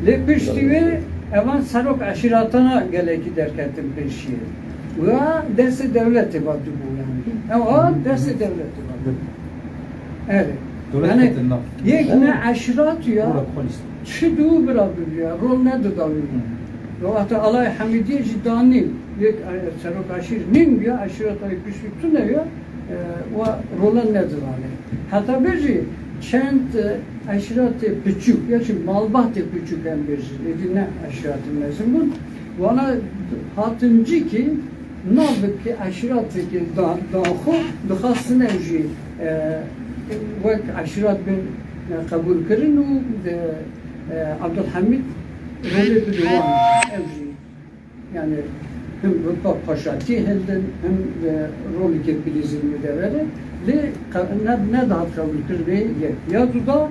Lê piştî wê evan serok eşîratana gelekî derketin pêşiyê. Wa destê dewletê va dibû yani. Ew a destê dewletê va dibû. Evet. Dewlet Yani, ketin nav. Yek ne eşîrat ya, Orada polis. Çi dû bira bibiya, rol nedida wî. Hı. Wexta Alay Hemîdiyê jî danî, yek, e, serok eşîr nîn ya, eşîreta wî piştî tune ya, e, wa rolan nedidanê. Heta bêjî çend, e, eşîratê piçûk, ya jî malbatê piçûk em bêjin, êdî ne eşîratê mezin bûn. Wana hatin cîkî, navekî eşîratekî da, da xwe dixwastin ew jî, e, wek eşîrat bin, e, qebûl kirin û, e, e, Abdulhamîd rolê bide wan. Ew jî, yani, him rutba paşatî hildin, him, e, rolekê bilîzin li devere. Lê qe-, ne, nedihat qebûlkirinê yek. Ya duda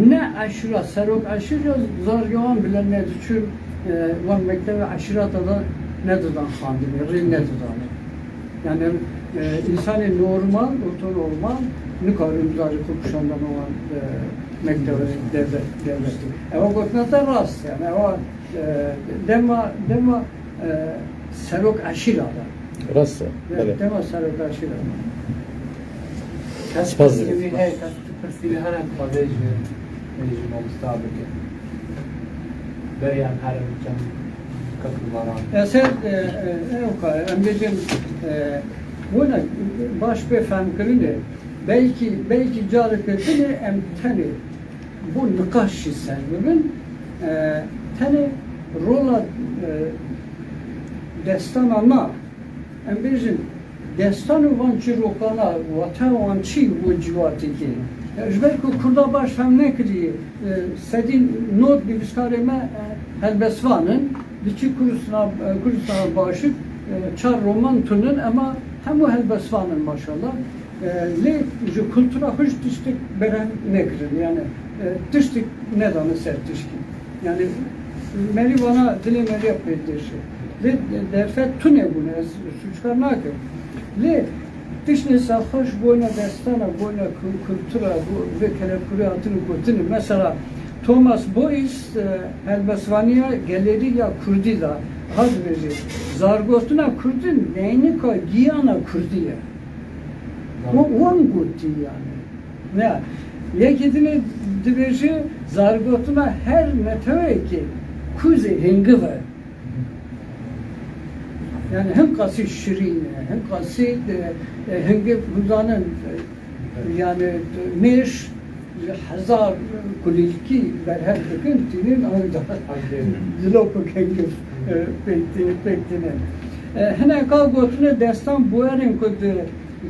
ne eşîra, serok eşîr ya zargewan bile nediçûn, e, wan mektebe eşîrata da nedidan xandinê, rê nedidanê. Yani, e, insanê normal, ortonormal nikarin zarê xwe kişandana wan, e, mektebe devlet, devletî. Ewa gotina te rast, yani, ewa, e, dema, dema, e, serok eşîra da. Rast e, De-, belê. Dema serok eşîra da. Spas dikim. Pirsî heye, kes tu pirsî hene dixwaze ji, ji mamosta bike. Beriyan herin çend kek baran. Eser, e, e, ew ka, em bêjin, e, wina baş pê fehmkirinê, belkî, belkî careke din ê em tenê bo niqaş jî ser bibin, e, tenê rola, e, destana na, em bêjin, destan û van çîrokana, wata wan çi bo civakekê? Ji ber ku Kurda baş fehm nekiriye, e, sedî nod nivîskarê me, e, helbestvan in, diçî Kurdistana, e, Kurdistana Başik, e, çar roman tunin, ema hemû helbestvan in maşallah. E, lê ji kultura xwe jî tiştek berhev nekirin, yani, e, tiştek nedane ser tişkî. Yani, merî vana dilê merî ya pê diêşe. Lê derfet tune bûne, ez sûckar nakim. Lê tiştê serxweş boyna destana, boyna ku-, kultura, bo-, vê kelepûrê hatine gotinê. Mesela, Thomas Boyce, e, helbestvaniya gelerî ya kurdî da, ha dibêje, zargotina kurdî neynika giyana kurdî ye. Wan, wan gotî yani. Ne, yekî dinê dibêje, zargotina her neteweyekê kuzê hingiv e. Yani hin qasî şirîn e, hin qasî, e, e, hingiv, hûn zanin, e, yani mêş ji hezar kulîlkî berhev dikin, tînin anca dilopik hingiv, e, pêk tî-, pêk tînin. E, hineka gotine destan bûyerên ku di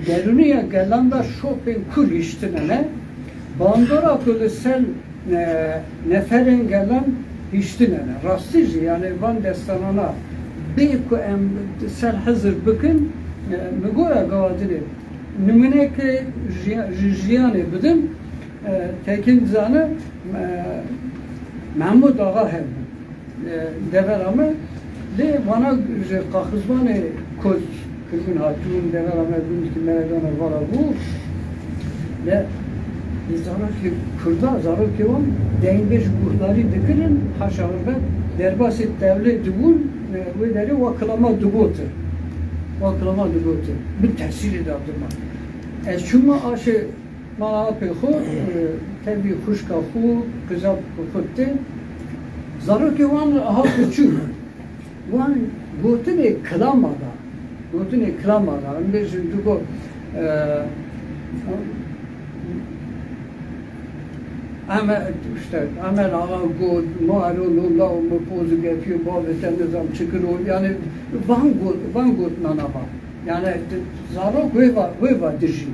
derûniya gelan de şopên kûr hiştine ne, bandora ku li ser, e, neferên gelan hiştine ne. Rastî jî, yani van destanana bê ku em ser hizir bikin, e, min goya gava dilê nimûneke ji, ji jiyanê bidin, e, tekîn dizane, e, Mehmûd Axa hebû. E, devera me, lê vana ji qaxizvanê koç kiribûn hatibûn devera me, bûn ki meredana vara bû. De zarokê Kurda, zarokê wan dengbêj guhdarî dikirin, haşa hurmet, derbasê tevlê dibûn, e, wê derê wa kilama digotin. Wa kilama digotin. Bi tesîrê de dima. Ez çûma aşê mala apê xwe, e, tevî xwişka xwe, qizap xwe tê. Zarokê wan aha ku çûn. Wan gotinê kilama da, gotinê kilama da, em bêjin tu got, e, Eme, işte, Emel Ağa got, ma ero no law me poz û gefiyo bavê te nizam çi kiro, yani van got, van got nanava. Yani zarok wê va, wê va dijî.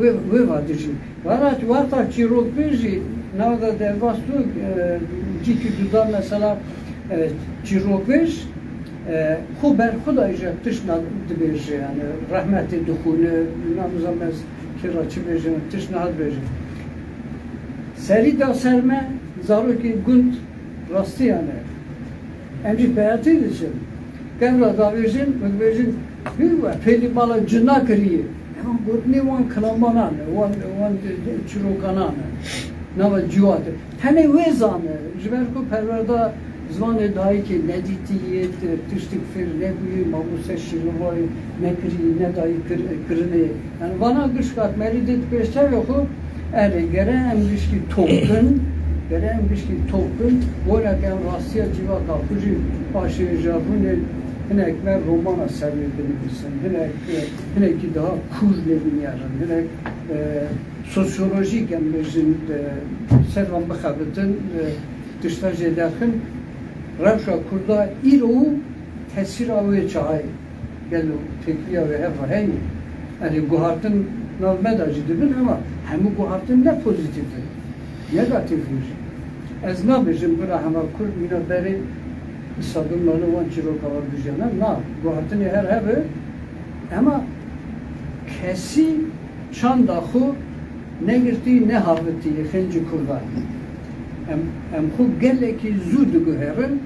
Wê, wê va dijî. Vana tu wexta çîrokbêjî, nav da derbas tu, e, cîkî cuda mesela, e, çîrokbêj, e, xwe ber xwe da îja tiştna dibêje, yani rehmetê dixwîne, namizan ez kê ra çi bêjim, tiştna dibêje. Serî da ser me, zarokê gund rastiyane. Em jî peyatî diçin. Kevra davêjin, û dibêjin, "Hû we pêlî mala cina kiriye." Evan gotinê wan kilamanan e, wan, wan çîrokanan e. Nava ciwat e. Tenê wê zane, ji ber ku perwerda zimanê dayikê nedîtiye, ti-, tiştik fêr nebûye, mamoste şîrovayê nekiriye, nedayî kir-, kirinê. Yani vana gişka merî dê pêştevê xwe, erê, gere em gişkî top bin, gere em gişkî top bin, were ke em rastiya civaka xwe jî paşêjarûnê hinek me romana ser wê binivîsin, hinek, hinekî daha kûr lê binêrin, hinek, e, sosyolojîk em bêjin, e, ser van bixebitin, e, tişta jê derxin. Rewşa Kurda îro tesîra wê çaxê. Gelo têkiliya wê hev heye? Erê, guhartin nav me de jî dibin, ema hemû guhartin ne pozîtîf in, negatîf in jî. Ez nabêjim bira hema Kurd mîna berê Îsadûn Melo wan çîroka wan dijî ne. Na, guhartinê her hebe, ema kesî çanda xwe negirtî, nehavitî xêncî Kurdan. Em, em xwe gelekî zû diguherin,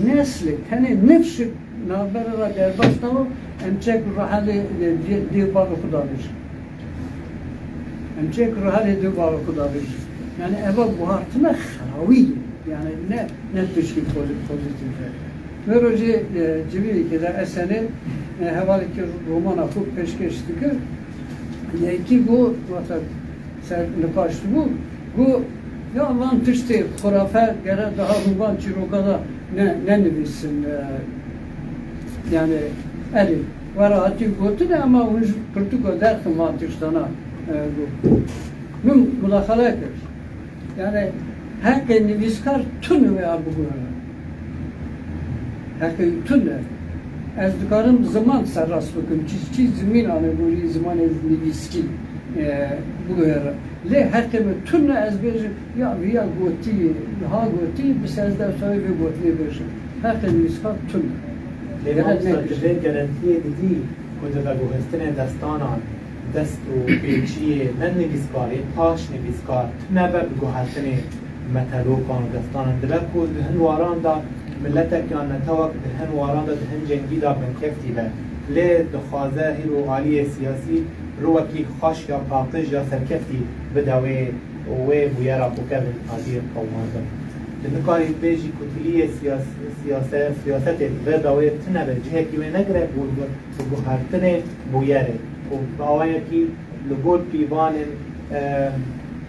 neslê tenê nifşik navbera ra derbas nabo, em çek û rehelê dê, dê, dê bavê xwe davêjin. Em çek û rehelê dê bavê xwe davêjin. Yani eva guhartina xerawî ye. Yani ne, ne tişkî pozi-, pozîtîf e. Vê rojê, e, civînekê de Esenê, e, hevalekî romana xwe pêşkêş dikir. Yekî got, wata ser niqaş dibû, got, ya van tiştê xurafe gere daha hûn van çîroka de ne, nenivîsin, e, yani erê, were hatî gotin, ema hûn ji pirtûka derxin van tiştana, e, got. Min mudaxale kir. Yani heqê nivîskar tune wê a biguhere. Heqê tune. Ez dikarim ziman serrast bikim. Çi, çi zimîn ane gorî zimanê nivîskî, e, biguhere. Lê heqê min tune ez bêjim, ya viya gotî, ha gotî, bi sez dewsa wê vê gotinê bêjim. Heqê nivîskar tune. Lê Gerek mamosta, nekir. Tu vê gerentiyê didî ku di veguhestinê destanan dest û pêçiyê ne nivîskarê, paş nivîskar tune be bi guhertinê metalokan û destanan. Dibe ku di hin waran de miletek yan netewek di hin waran de di hin cengî de binkeftî be. Lê dixwaze hîro aliyê siyasî rûwekî xweş ya paqij ya serkeftî bide wê û wê bûyera ku kevin hatî qewimandin. Tu nikarî bêjî ku tiliyê siyas-, siyase-, siyasetê vê dawê tune be, cihekî wê negire ku bi guhertinê bûyerê û bi awayekî li gor pîvanên, e,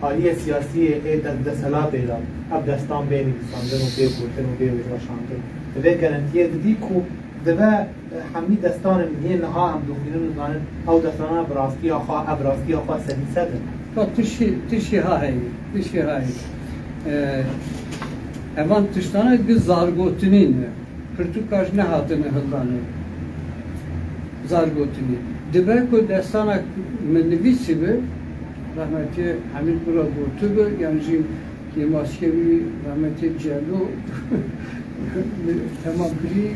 aliyê siyasiyê ê de-, desthilatê de ev destan bê nivîsandin û bê gotin û bê weşandin. Divê gerentiyê didî ku dibe, e, hemî destanên yên niha em dixwînin û zanin ew destana bi rastiya xwe, ev rastiya xwe sedî sed in. Ka tiştî, tiştî ha heye, tiştî ha heye. E, evan tiştana gi zargotinî ne. Pirtûka ji nehatine hildanê. Zargotinî. Dibe ku destana min nivîsî bi, rehmetî Hemîd Gura gotibi, yan jî Kêmaskevî, rehmetî Celo, tema birî,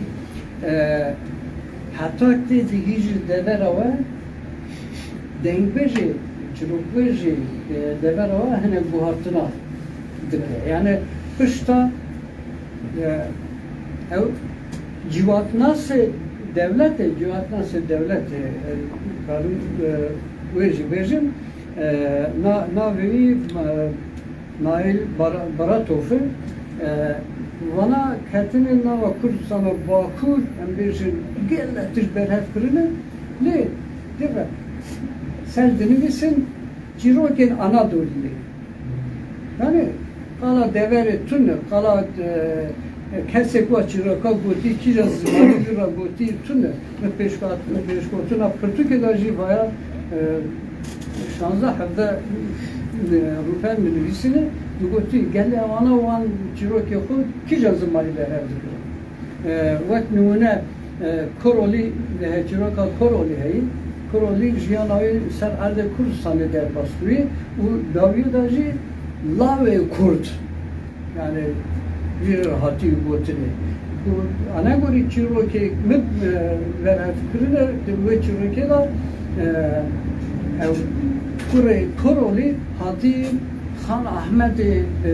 e, heta tê digihîjî devera we, dengbêjê, çîrokbêjê, e, devera we hinek guhartina dike. Yani pişta E, ew cîwatnasê dewletê, cîwatnasê dewletê, e, karim, e, wê jî bêjim, E, na-, navê wî, e, Nail Bara-, Baratov e. E, vana ketine nava Kurdistana Bakur, em bêjin, gelek tişt berhev kirine. Lê, dibe, ser dinivîsin çîrokên Anadoliyê. Yani, qala deverê tune, qala, e, kesê ku çîroka gotî, kîja zimanî jî re gotî tune. Min pêşkat-, min pêşgotina pirtûkê de jî vaya, e, şazdeh hevdeh, e, rûpel min nivîsîne, min gotî, gelê ewana wan çîrokê xwe kîja zimanî berhev dikirin? E, wek nimûne, e, Korolî, e, çîroka Korolî heyî. Korolî jiyana wî ser erdê Kurdistanê derbas bûyî û dawiyê de jî lawê Kurd, yani, jî re hatî gotinê. Û anegorî çîrokê min, e, berhev kirine, di wê çîrokê de, e, ew kurê Korolî hatî Xan Ahmedê, e,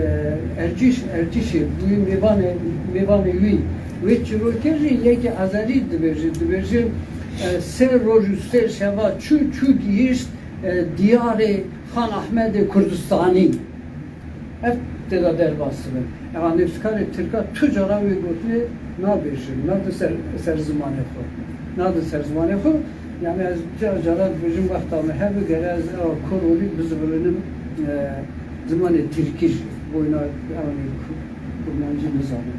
Ercîş, Ercîşê bûyî mêvanê, mêvanê wî. Wê çîrokê jî yekê ezelî dibêje, dibêje, e, sê roj û sê şeva çû, çû gihîşt, e, diyarê Xan Ahmedê Kurdistanî. Ev tê de derbas dibin. Eva nivîskarê tirka tu cara wê gotinê nabêjin, nadin ser, ser zimanê xwe. Nadin ser zimanê xwe. Yani ez ca-, cara dibêjim wexta me hebe gere ez ewa Korolî bizivirinim, e, zimanê tirkî jî. Boyna ewanê ku-, kurmancî nizanim.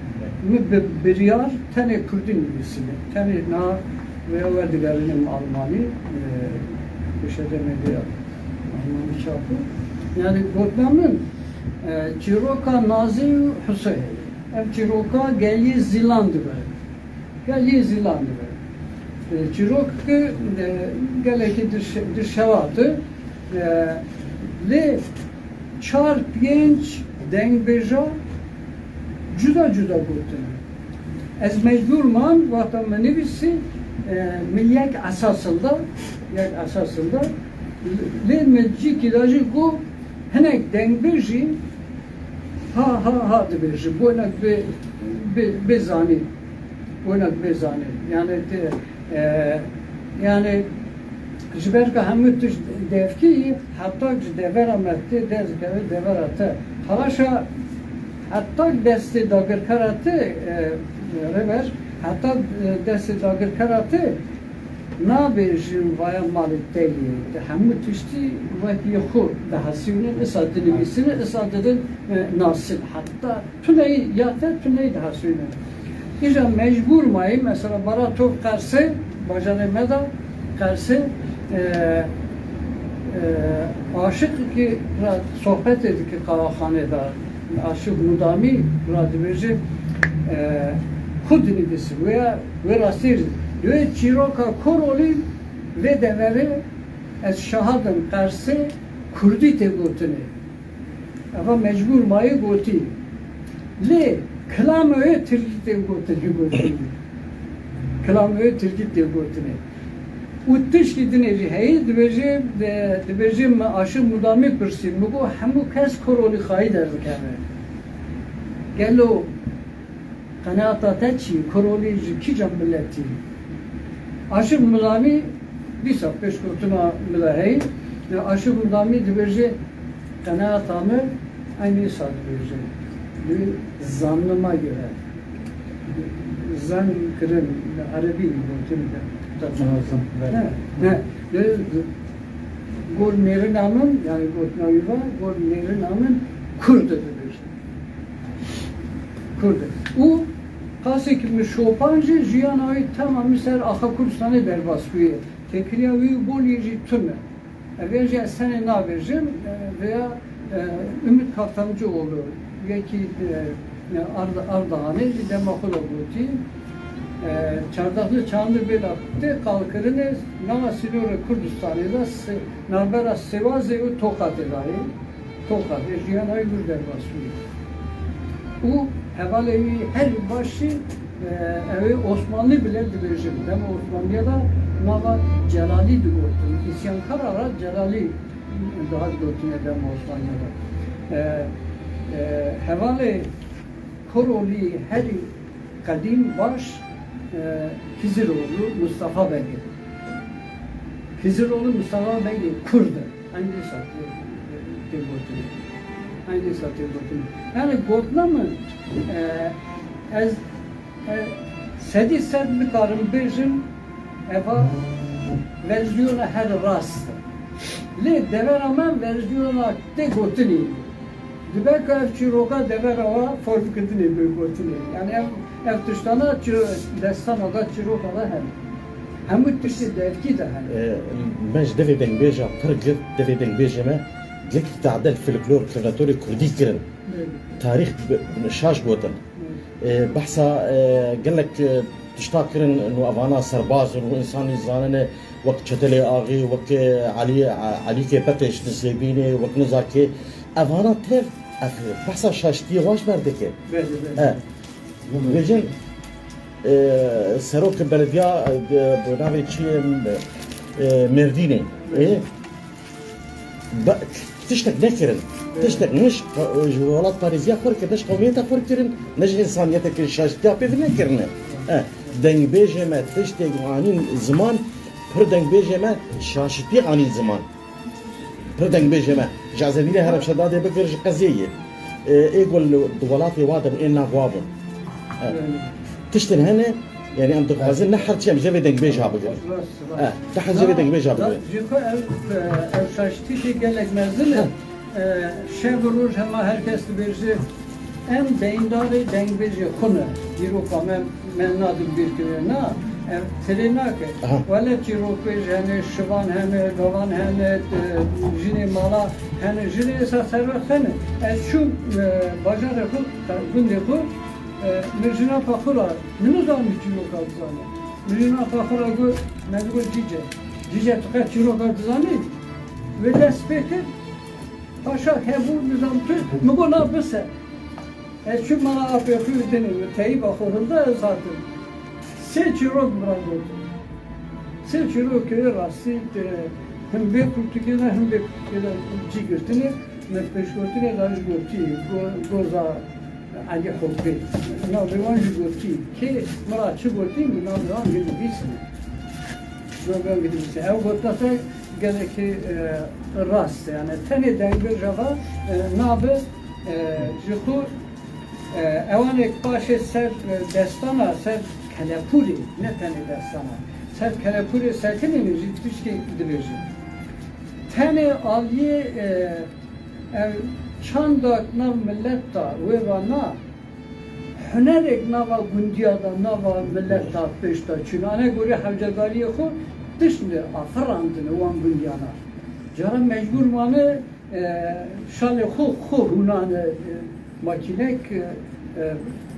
Min bi biryar tenê kurdî nivîsîne. Tenê na veya werdigerînim Almanî, e, pêşede me vê ya Almanî çap bû. Yani gotina min, e, çîroka Nazî û Huseyê. Ev çîroka geliyê Zîlan dibe. Geliyê Zîlan dibe. E, çîrok ki, e, gelekî dirş-, dirşewat e, e, lê çar pênc dengbêja cuda cuda gotine. Ez mecbûr mam, wexta min nivîsî, e, min yek esas hilda, yek esas hilda, lê min cîkî de jî got, hinek dengbêjî ha, ha, ha dibêjin, boynek bê, bê, bê zanîn, boynek bê zanîn. Yani tê, e, yani ji ber ku hemû tişt devkî, heta ji devera me tê derdikeve devera te. Haşa heta destê dagirkera te, e, Rêber, heta, e, destê dagirkera te nabêjin vaya malê te yê. Te hemû tiştî wekî xwe dihesînin, isa dinivîsînin, isa didin, e, nasin. Heta tuneyî ya te tuneyî dihesînin. Îja mecbûr mayî, mesela Baratov Qersê, bajarê me de Qersê, e, e, aşiqekî re sohbetê dike qavaxanê de, aşiq Mudamî re dibêje, e, xwe dinivîsî, wê, wê rastî, wê çîroka Korolî vê deverê ez şahid im, Qersê kurdî tê gotinê. Eva mecbûr mayî gotî. Lê kilamê wê tirkî tê gotinê gotî. Kilamê wê tirkî tê gotinê. Û tiştî dinê jî heye, dibêje, de-, dibêje min aşiq Mudamî pirsî. Min got, hemû kes Korolî xayî derdikeve. Gelo Qenaeta te çi? Korolî ji kîjan miletî? Aşiq Mudamî dîsa pêşgotina min de heye. Ya Aşiq Mudamî dibêje, qenaeta min eynî wisa dibêje. Bi zanîna me gere. Zan kirin, erebî gotin de. Nazım, evet. Ne, ne. Gor nêrina min, yani gotina wî va, gor nêrina min Kurd e dibêje. Kurd e. Û qasê ki min şopan jî jiyana wî temamî ser axa Kurdistanê derbas bûye. Têkiliya wî û Boliyê jî tune. Ev ê jî ez tenê nabêjim, e, veya, e, Ümit Kaftancıoğlu, yekî, e, Ard-, Ardahanê jî dema xwe de gotî, e, çardehli Çandibêla tê qalkirinê nava sînorê Kurdistanê de se-, navbera Sêwazê û Toqatê dayê. Toqatê jiyana wî wir derbas bûye. Û hevalê wî herî baş jî, e, ew ê Osmanlî bile dibêjin. Dema Osmanliya de nava Celalî digotin. Îsyankara re Celalî dihat gotine dema Osmanliya de. E, e, hevalê Korolî herî qedîm baş, e, Hiziroğlu Mustafa Beg e. Hiziroğlu Mustafa Beg e, Kurd e. Eynî dîsa tê gotin. Eynî dîsa tê gotin. Yani gotina min, e, ez, e, sedî sed nikarim bêjim, eva versiyona her rast e. Lê devera me versiyona tê gotinê. Dibe ku ev çîroka devera wa formkirinê bi gotinê. Yani ev, ev tiştana çi-, destana da çîroka da hene. Hemû tiştê devkî de hene. E, me ji devê dengbêja pir girt, devê dengbêjê me gelek tadel folklor, kirinatorê kurdî kirin. Evet. Tarîx bi, bi şaş gotin. Evet. E, behsa, e, gelek, e, tişta kirin, nû evana serbaz in, nû insanî zanine, wek Çetelê Axî, wek, e, Elî, Elîkê Peteş Nisêbînê, wek Nizakê. Evana tev, ev behsa şaştiyê wan ji ber dike. Belê, belê. E, dibêjin, e, serok belediya, e, bi navê çi ye, e, Mêrdînê. Belê. E, Be-, tiştek nekirin. Evet. Tiştek ne ji, ji welat parêziya xwe kirin, ne ji qewmiyeta xwe kirin, ne ji însaniyeteke şaştiya pê ve nekirine. E, dengbêjê me tiştek anîn ziman, pir dengbêjê me şaştiye anîn ziman. Pir dengbêjê me. Ji Ezemînê Herem Şedadê bigir ji Qezê ye. E, ê ku li, di welatê wa de bû, ên nav wa bûn. E, evet. Tiştin hene, yani em dixwazin ne her çi em ji vê dengbêja bigirin. Rast, rast. E, te hezirê dengbêja bigire. Ji xwe ev, e, ev şaştî jî gelek mezin e. Ha. E, şev û roj hema her kes dibêje, em deyindarê dengbêjê xwe ne. Dîroka me, me nadin bîrkirina. Ev tirê nake. Aha. Wele çîrokbêj hene, şivan hene, gavan hene, e, jinê mala hene, jinê êsa serwext hene. Ez çûm, e, bajarê xwe, gundê xwe, e, min jina paxura, min nizanî çîroka dizane. Min jina paxura got, me digot cîce. Cîce tu qet çîroka dizanî? Wê dest pê kir. Paşa hebû, nizam tu, min got na bise. Ez çûm mala apê xwe û dinê min teyîba xwe hilda ez hatim. Sê çîrok min re gotin. Sê çîrokê rastî, e, him vê pirtûkê de, him vê pirtûkê de cî girtinê, min pêşgotinê da ji gotî, go-, goza Elî Hopê. Navê wan jî gotî. Kê min ra çi gotî, min navê wan jî dibîsîne. Navê wan jî dibîsîne. Ew gotina te gelekî, e, rast e. Yani tenê dengbêja va, e, nabe, e, ji xwe, e, ewanê paşê ser, e, destana, ser kelepûrê, ne tenê destana. Ser kelepûrê sekinîne jî tiştê dibêje. Tenê aliyê, e, ev çanda nav milet da, wê va na, hunerek nava gundiya da, nava milet da pêş da çûn. Ane gorî hewcedariyê xwe tişt li afirandine wan gundiyana. Cara mecbûr mane, e, şalê xwe, xwe hûnane, e, makînek, e, e,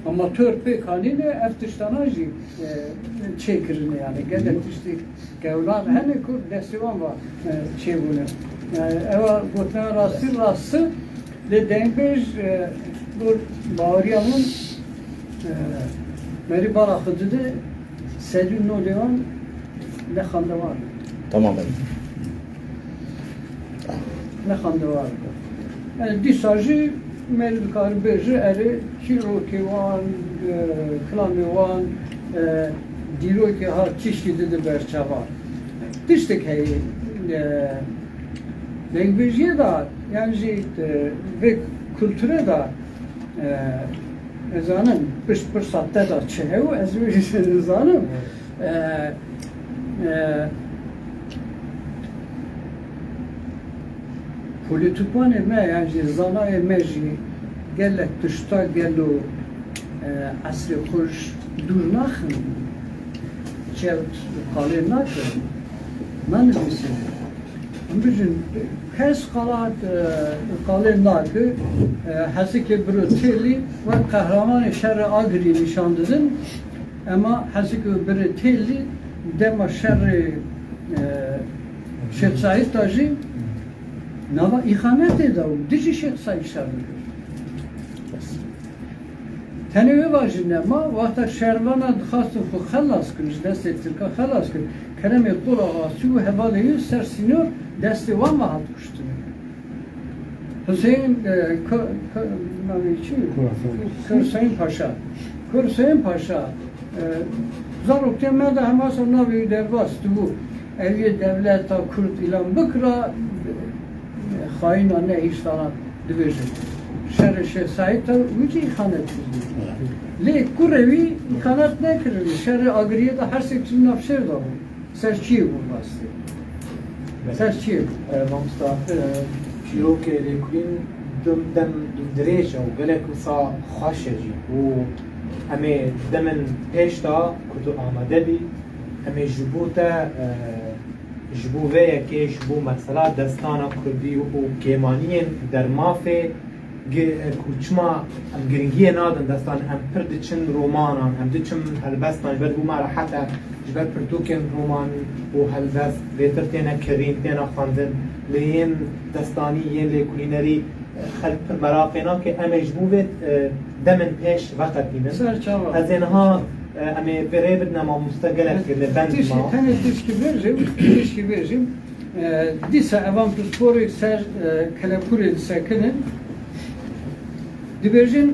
amatör pêk anîne, ev tiştana jî, e, çêkirine yani. Gelek tiştê Kewlan hene ku destê wan va, e, çêbûne. Yani, ewa gotina rastî rast e, lê dengbêj, e, got baweriya min, e, merî bala xwe dide, sedî nodê wan ne xandewar e. Tamam e. Ne xandewar e. Yani, dîsa jî merî dikare bêje, erê, çîrokê wan, e, kilamê wan, e, dîrokê ha tiştî dide ber çavan. Tiştek heye, e, dengbêjiyê de, yan jî, e, vê kulturê de, e, ez zanim, pişt pirsa te de çi hew, ez wê jî zanim. E, e, polîtîkanê me, yan jî zanayê me jî gelek tişta gelo, e, esrê xwe ji dûr naxin, çewt qalê nakin, nanivîsin. Em bijin, kes qala, e, qalê nake, e, Hesikê biro Têlî wek qehremanê şerê Agirî nîşan didin. Ema Hesikê biro Têlî dema şerê, e, Şêx Seîd da jî nava îxanetê da û dijî Şêx Seîd şer dikir. Tenê wê va jî nema, wexta şervana dixwastin xwe xelas kin ji destê Tirka xelas kin, keremê qol axasî û hevalê wî ser sînor destê wan ve hat kuştin. Huseyîn, e, Ko-, Ko-, navê çi? Kur Huseyîn. Kur Huseyîn Paşa. Kur Huseyîn Paşa, e, zaroktiya me de hema ser navê wî derbas dibû. Ev yê dewleta Kurd îlan bikira, Xayîna ne însana dibêje. Şerê Şêx Seîd de wî jî îxanet kiribû. Lê kurê wî îxanet nekiribû. Şerê Agiriyê de her sê çin nav şêr de bû. Ser çiyê bû rastî. Ser çiyê bû. E, mamosta, e, çîrokê lêkolîn dem, dem dirêj e û gelek wisa xweş e jî. Û em ê demên pêş de ku tu amade bî, em ê ji bo te, e, ji bo vê yekê, ji bo mesela destana kurdî û kêmaniyên dermafê gi-, ku çima em giringiyê nadin destan, em pir diçin romanan, em diçin helbestan, ji ber bo me rehet e, ji ber pirtûkên roman û helbest bêtir têne kirîn, têne xwendin, lê yên destanî, yên lêkolînerî, e, xelk pir meraqê nake, em ê ji bo vê, e, demên pêş veqetînin. Ser çava. Ez ê niha, e, em ê vê rê bidine mamoste, gelek li bend ma. Tişkî, tenê tişkî bêjim, tişkî bêjim. E, dîsa evan pisporê ser, e, Kelepûrê disekinin. Dibêjin,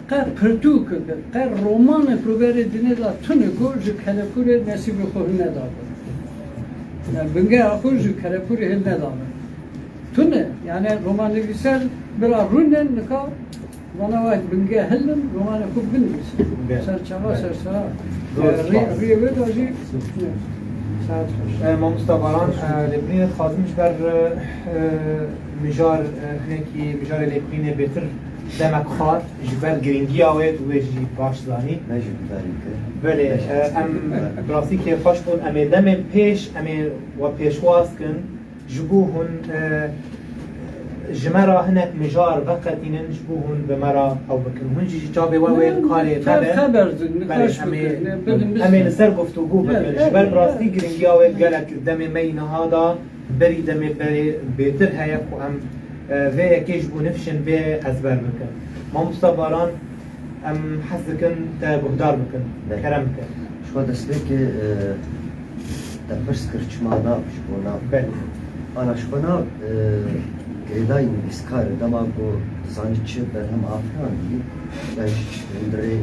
qe pirtûk, qe romanê ku berê dinê de tune ku ji Kelepûrê nesîbê xwe hil nedabe. Yani bingeha xwe ji Kelepûrê hil nedabe. Tune, yani romannivîser bira rûne nika Vana wek binge hilin, romanê xwe binivîsin. Be. Ser çava, be, ser sera. Rê-, rêyê wê de jî, saet xweş. E, mamosta Baran, e, lêkolînê dixwazim ji ber, e, e, mijar, e, hinekî mijarê lêkolînê bêtir demek xwar, ji ber giringiya wê, tu wê jî baş zanî. Me jî gudarî kir. Belê, e, em bi rastî kêfxweş bûn, em ê demên pêş, em ê we pêşwaz kin. Ji bo hûn, e, ji me re hinek mijar veqetînin, ji bo hûn bi me re ew bikin. Hûn jî ji çavê we wê karê me be. Belê, em ê, em ê li ser guftûgû bikin. Ji ber bi rastî giringiya wê gelek demê me yî niha da, berî demê berê bêtir heye ku em, e, vê yekê ji bo nifşên vê ezber bikin. Mamosta Baran, Em hez dikin te guhdar bikin. Belê. Kerem bike. Ji xwe destpêkê, e, te pirs kir çima nav ji bo nav. Belê. Ana ji xwe nav, e, girêdayî nivîskar e. Dema ku dizanî çi berhem afirandî, yan jî çi hundirê, e,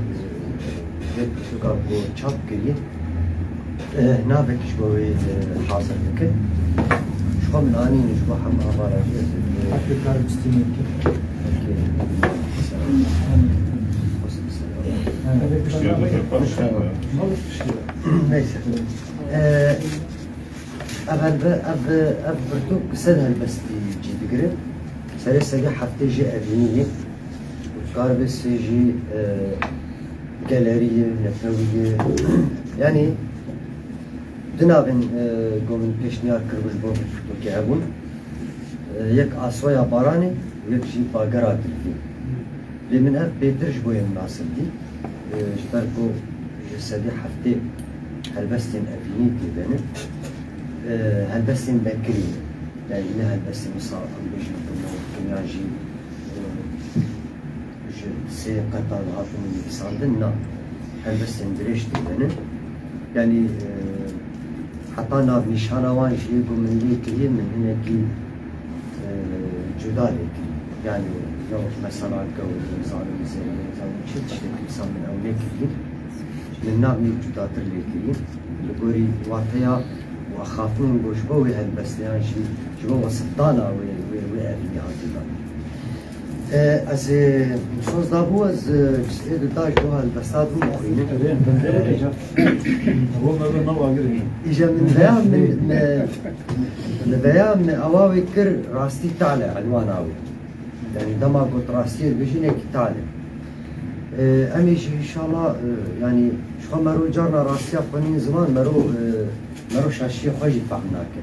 vê pirtûka ku çap kirî, Eh, navek ji bo wê, eh, hazir dikin. Ji xwe min anîn, ji bo hema hevala jî ez ê, eh, Hafê kar bistînê kir. Peki. Selam. Selam. Neyse. Eh, ev helbe-, ev, ev pirtûk sed helbestî cî digire. Serê sedî heftê jî evînî ye. Û karibê sê jî, e, gelerî ye, netewî ye. Yanî, du navên, e, ku min pêşniyar kiribû ji bo vê pirtûkê hebûn. E, yek Asoya Baranê û yek jî Bagera Dilvî. Lê min ev bêtir ji bo yê minasib dî. E, ji ber ku ji sedî heftê helbestên evînî tê de ne. E, helbestên vekirî ne. Yanî ne helbestên wisa em bêjin ku me wek yan jî, e, ji sê qetan hatine nivîsandin, na. Helbestên dirêj tê de ne. Yanî, e, heta navnîşana wan jî ku min lê kiriye, min hinekî, e, cuda lê kiriye. Yanî, ne wek mesela gewr, zalim, zerî, zalim çi tiştekî wisa min ew lê kiriye. Min navnî cudatir lê kiriye. Li gorî wateya û axaftinên ku ji bo wê helbestê yan jî ji bo wesifdana wê, wê, wê evînî hatî dan. E, ez ê soz dabû, ez, e, ê di da ji bo helbesta bû bixwînim. Îja min veya min, me, li veya min ewa wê kir rastî tale, enwana wê. Yanî dema got rastiyê dibêjin yekî tale. E, em ê jî înşallah, e, yanî ji xwe mero carna rastiya xwe nîn ziman, mero, e, mero şaşiyê xwe jî fehm nake.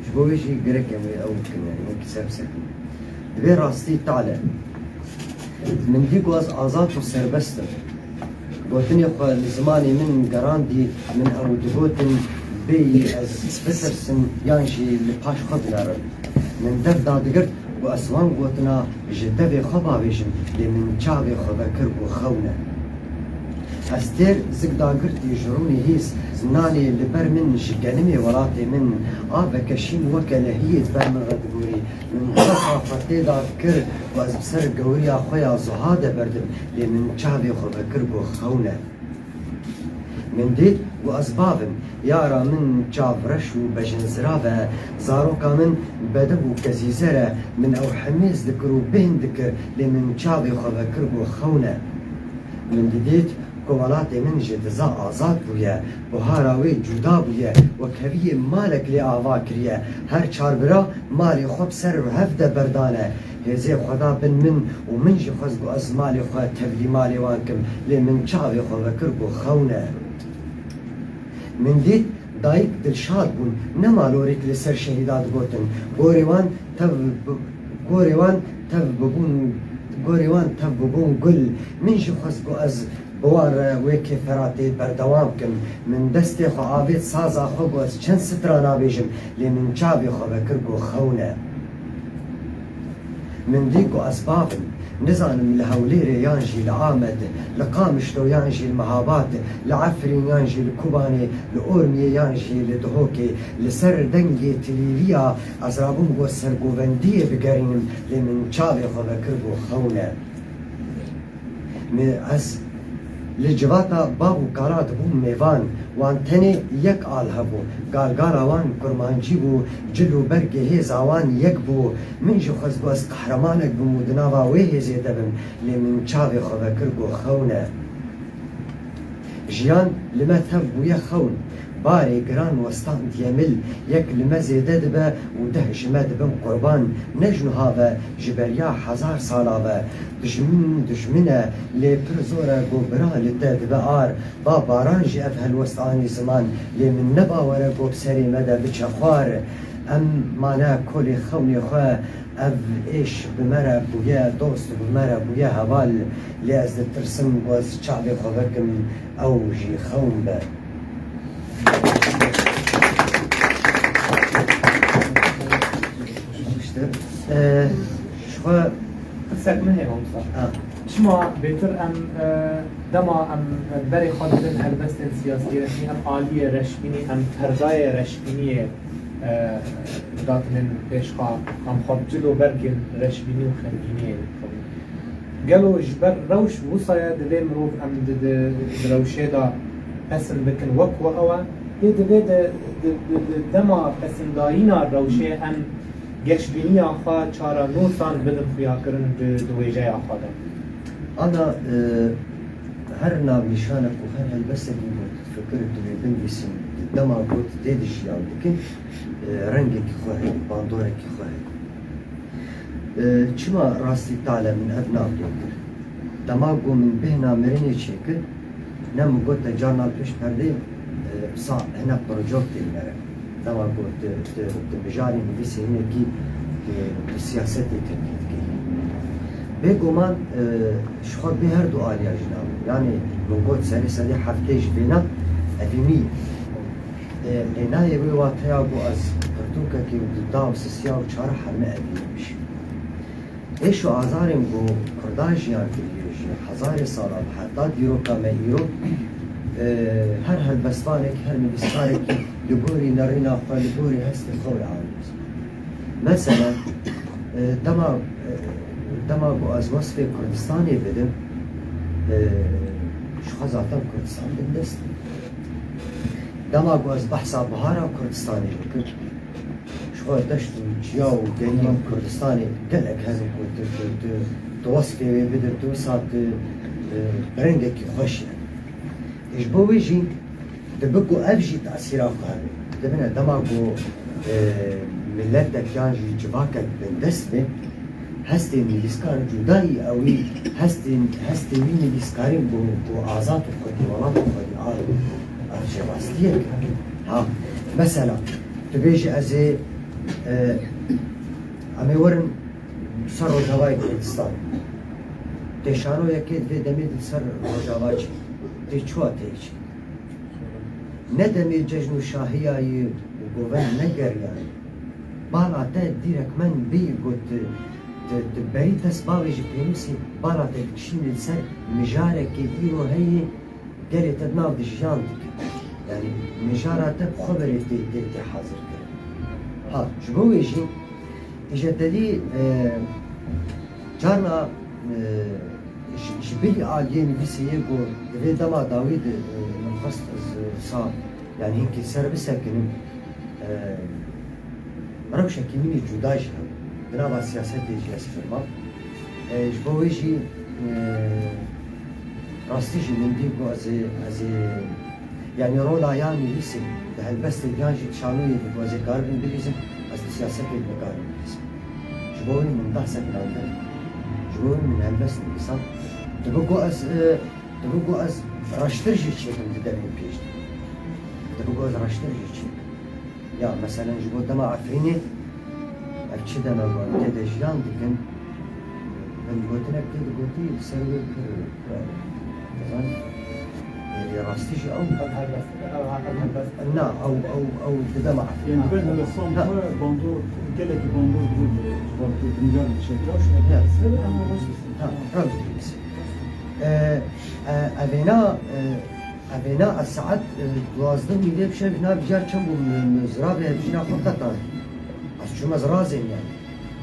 Ji bo wê jî gerek em ê ew bikin, yanî wekî ser bisekin. Divê rastî tale. Min dî ku ez azad û serbest im. Gotinê xwe li zimanê min gerandî, min ew digotin, bêyî ez bitirsim yan jî li paş xwe binerim. Min dev dadigrt ku ez wan gotina ji devê xwe bavêjim, lê min çavê xwe vekir ku xewn e. Ez têr zik dagirtî ji rûnê hîs, nanê li ber min ji genimê welatê min, aveke şîn weke lehiyê di ber min re digorî. Min qesa xwe tê de kir ku ez bi ser gewriya xwe ya zuha de berdim, lê min çavê xwe vekir ku xewn e. Min dît ku ez bav im, yara min çav reş û bejin zirav e, zaroka min bedew û kezîzer e, min ew hemêz dikir û bêhn dikir, lê min çavê xwe vekir ku xewn e. Min didît ku welatê min ji diza azad bûye, buhara wê cuda bûye, wekheviyê malek lê ava kiriye, her çar bira malê xwe bi ser hev de berdane. Hêzê xwe da bin min û min jî xwest ku ez malê xwe tevlî malê wan kim, lê min çavê xwe vekir ku xewn e. Min dît dayik dilşad bûn, ne malorîk li ser şehîda digotin. Gorê wan tev bi-, gorê wan tev bibûn, gorê wan tev bibûn gul. Min jî xwest ku ez bi wan re wê kêferatê berdewam kim. Min destê xwe avêt saza xwe, got, çend stran nabêjim, lê min çavê xwe vekir ku xewn e. Min dî ku ez bav im. Nizanim li Hewlêrê yan jî li Amed, li Qamişlo yan jî li Mehabat, li Efrîn yan jî li Kobanê, li Ormiyê yan jî li Dihokê, li ser dengê tilîviya ez rabûm ku sergovendiyê bigerînim, lê min çavê xwe vekir ku xewn e. Min ez li civata bav û kala dibûm mêvan, wan tenê yek al hebû, galgala wan kurmancî bû, cil û bergê hêza wan yek bû. Min jî xwest ku ez qehremanek bim û di nava wê hêzê de bim, lê min çavê xwe vekir ku xewn e. Jiyan li me tev bûye xewn. Barê giran westandiye mil, yek li me zêde dibe û deh ji me dibin qurban. Ne ji nuha ve, ji beriya hezar sala ve. Dijmin, dijmin e, lê pir zor e ku bira li te dibe ar. Va baran jî ev helwest anî ziman, lê min ne bawer e ku bi serê me de biçe xwar. Em mane kolê xewnê xwe, ev êş bi me re bûye dost, bi me re bûye heval, lê ez ditirsim ku ez çavê xwe vekim, ew jî xewn be. Îşte, e, ji xwe Qisek min heye, mamosta. Ha. Çima bêtir em, e, dema em berê xwe didin helbestên siyasî, resmî, em aliyê reşbînî, em perdayê reşbîniyê, e, datinin pêş xwe, em xwe bi cil û bergên reşbînî û xemgîniyê dixwin. Gelo ji ber rewş wisa ye, divê mirov em di, di, di rewşê de pesn bikin wek ku ew e, lê divê di, di, di, di dema pesndayîna rewşê em geşbîniya xwe çara nûsan bidin xuyakirin di, di wêjeya xwe de. Ana, e, her navnîşanek û her helbestekî ku tu difikirin tu wê binivîsîn, di dema ku tu tê de jiyan dikin, e, rengekî xwe heye, bandorekî xwe heye. E, çima rastî tal e min ev nav lê kir? Dema ku min bêhna mirinê çêkir, ne min got te carna pêş perdeyê, e, sa hinek qurcok tê li me re. Dema ku tu, tu, tu mijarê nivîsê hinekî, e, tu siyasetê tevlî dikî. Bêguman, e, ji xwe bê her du aliya jî nabin. Yanî min got serê sedê heftê ji vêna evî nî. E, lê nayê wê wateya ku ez pirtûkekê û duda û sisiya û çara herme evî nî bijîm. Êş û azarên ku Kurdan jiyan kiriye ji hezarê salan heta dîroka me îro, e, her helbestvanek, her nivîskarekî li gorî nerîna xwe, li gorî hestê xwe wê anî. Mesela, e, dema, e, dema ku ez wesfê Kurdistanê bidim, e, ji xwe zaten Kurdistan bindest e. Dema ku ez behsa bihara Kurdistanê bikim, ji xwe deşt û çiya û deriyên Kurdistanê gelek hene ku tu, tu, tu, tu wesfê wê bidin, tu wisa tu, e, bi rengekî xweş e. Ji bo wê jî dibe ku ev jî tesîra xwe hebe. Dibine dema ku, e, miletek yan jî civakek bindest be, hestên nivîskar cudayî ewî hestên, hestê wî nivîskarî ku, ku azad û xwedî welat û xwedî ar û ev jî rastiyek e. Ha, mesela, tu bêjî ez ê, e, em ê werin ser Rojavayê Kurdistan. Tê şano yekê di vê demê di ser Rojava çi? Tê çuwa tê çi? Ne demê cejn û şahiyayî û govend negeriyayî. Bala te dîrekmen bêyî got, tu, tu, tu berî dest bavêjî pênûsê, bala te dikişînî li ser mijarekê îro heye, gelê te di nav de jiyan dike. Yanî mijara te bi xwe berê tê, tê, tê hazir kirin. Ha, ji bo wê jî, îje te dî, e, carna, e, Ji, ji bilî aliyê nivîsê yê ku di vê dema dawî de, e, min xwest ez, e, sa, yanî hinkî ser bisekinim, e, rewşekî min î cuda jî hebû. Di nava siyasetê jî ez firmam. E, ji bo wê jî, e, rastî jî min dî ku ez ê, ez ê Yanî rola ya nivîsê di helbestê yan jî di şanoyê de ku ez ê karibim bilîzim, ez di siyasetê de nikarim bilîzim. Ji bo wê min deh sekinandin, ji bo wê min helbest nivîsand. Dibe ku ez, e, dibe ku ez reştir jî çêkim di demên pêş de. Dibe ku ez reştir jî çêkim. Ya, meselen, ji bo dema Efrînê, ev çi deme ku em tê de jiyan dikin, min gotinek tê digotî, li ser wê pir, pir, dizanî, ê, rastî jî ew. Ev helbest, ev, ev helbest. Na, ew, ew, ew di dema Efrînê. Yani, ben hele sam Na. xwe bandor, gelekî bandor dibin, e, ji ber ku dinyar çêkiraş. Ya. Ama rastî. Ha, rewş dibîse. E, e, evêna, e, evêna ez saet, e, duwazdeh mîlê bi şev nav car çend bû, mi, mi ziravê hevjîna xwe qetand. Ez çûm ez razêm yani.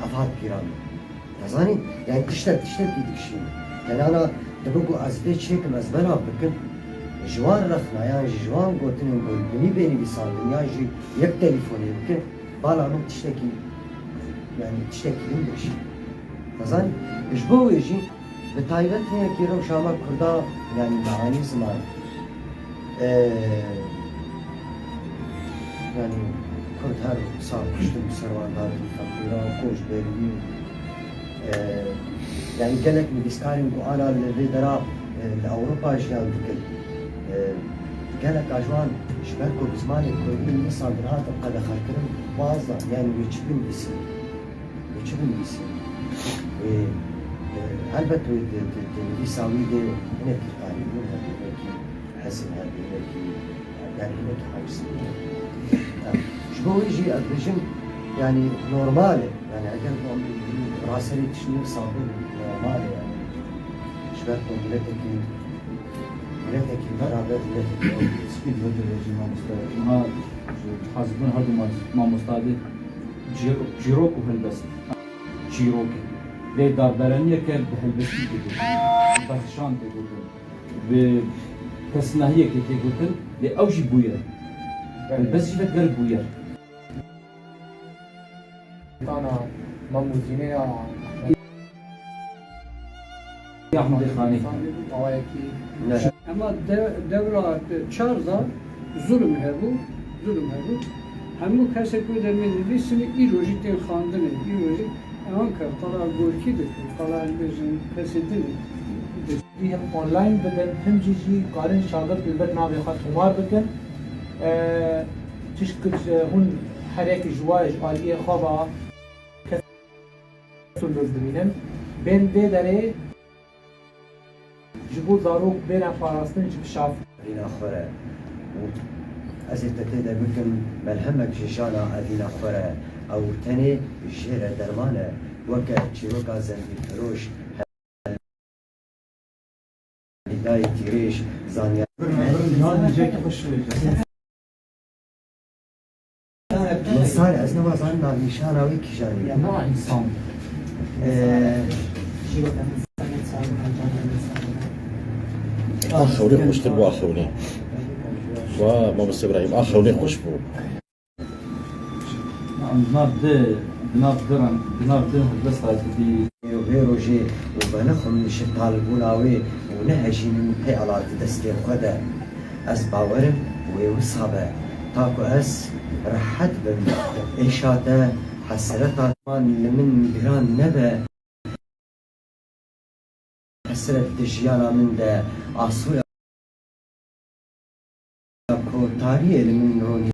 Ev hat pîra min. Te zanî? Yani tiştek, tiştekî dikişînim. Tenana dibe ku ez vê çêkim, ez belav bikim. Ji wan rexna yan jî ji wan gotinên ku binî bê nivîsandin yan jî yek telîfonê bikin, bala min tiştekî, yani tiştekî din dikişînim. Te zanî? Ji bo wê jî Bi taybet hinekî rewşa me Kurda, yanî meanî ziman. Ee, yanî Kurd her sal kuştin, bi ser wan hatin, feqîran, koçberî. Ee, yanî gelek nivîskarên ku ana li vê dera, e, li Ewropa jiyan dikin. Ee, gelek a ji wan ji ber ku bi zimanê Kurdî nivîsandin hatin qedexekirin, bazda, yanî wê çi binivîsî? Wê çi binivîsî? Wê, e, helbet wê di, di, di nivîsa wî de hinekî qalîbûn hebe, hinekî hezin hebe, hinekî, yani hinekî aciz bûn hebe. Ha, ji bo wî jî ez dibêjim, yani normal e. Yani eger ku em bi raserê tiştî wisa bin, normal e yani. Ji ber ku miletekî, miletekî beraber, miletekî Spî dibêje jî mamoste. Niha ji dixwazibûn her du ma-, mamosta de Çîro-, çîrok û helbest. Çîrok e. Lê darbereniyeke bi helbestî tê gotin. Bi bexşan tê gotin. Bi kesnahiyekê tê gotin. Lê ew jî bûyer. Helbest jî ve gelek bûyer. Tana Mamûzîne ya. Ya Ahmedê Xanî. Awayekî. Ne. Ema de-, dewra çar de zulm hebû, zulm hebû. Hemû kesê ku demê nivîsîne îro jî tên xandinê, îro jî ewan ke qala gorkî dikin, qala em bêjin kesê din e. Him online bidin, him jî jî karin şagird li vir navê xwe tomar bikin. E, tişt ku hûn her yekî ji wa ji aliyê xwe ve Sunduz dimînin. Bên vê derê ji bo zarok bêne parastin ji bi şaf. Evîna xwe re û ez ê te tê de bikim melhemek ji jana evîna xwe re. Ew tenê jê re derman e. Weke çîroka zembîlfiroş, Dayê tîrêj, zanyar. Min sar ez nema zanim navnîşana wê kîjan e. Ee, A xewnê xweştir bû, a xewnê. Wa, Mamoste Îbrahîm, a xewnê xweş bû. Di nav di, di nav di reng, di nav di helbesta didî. Vê rojê û venixwim ji talbûna wê û nehejînim pê ala di destê xwe de. Ez bawerim wê wisa be, ta ku ez rehet bim. Êşa te, hesreta te li min giran nebe. Hesret di jiyana min de asuya ku tariyê li min ronî.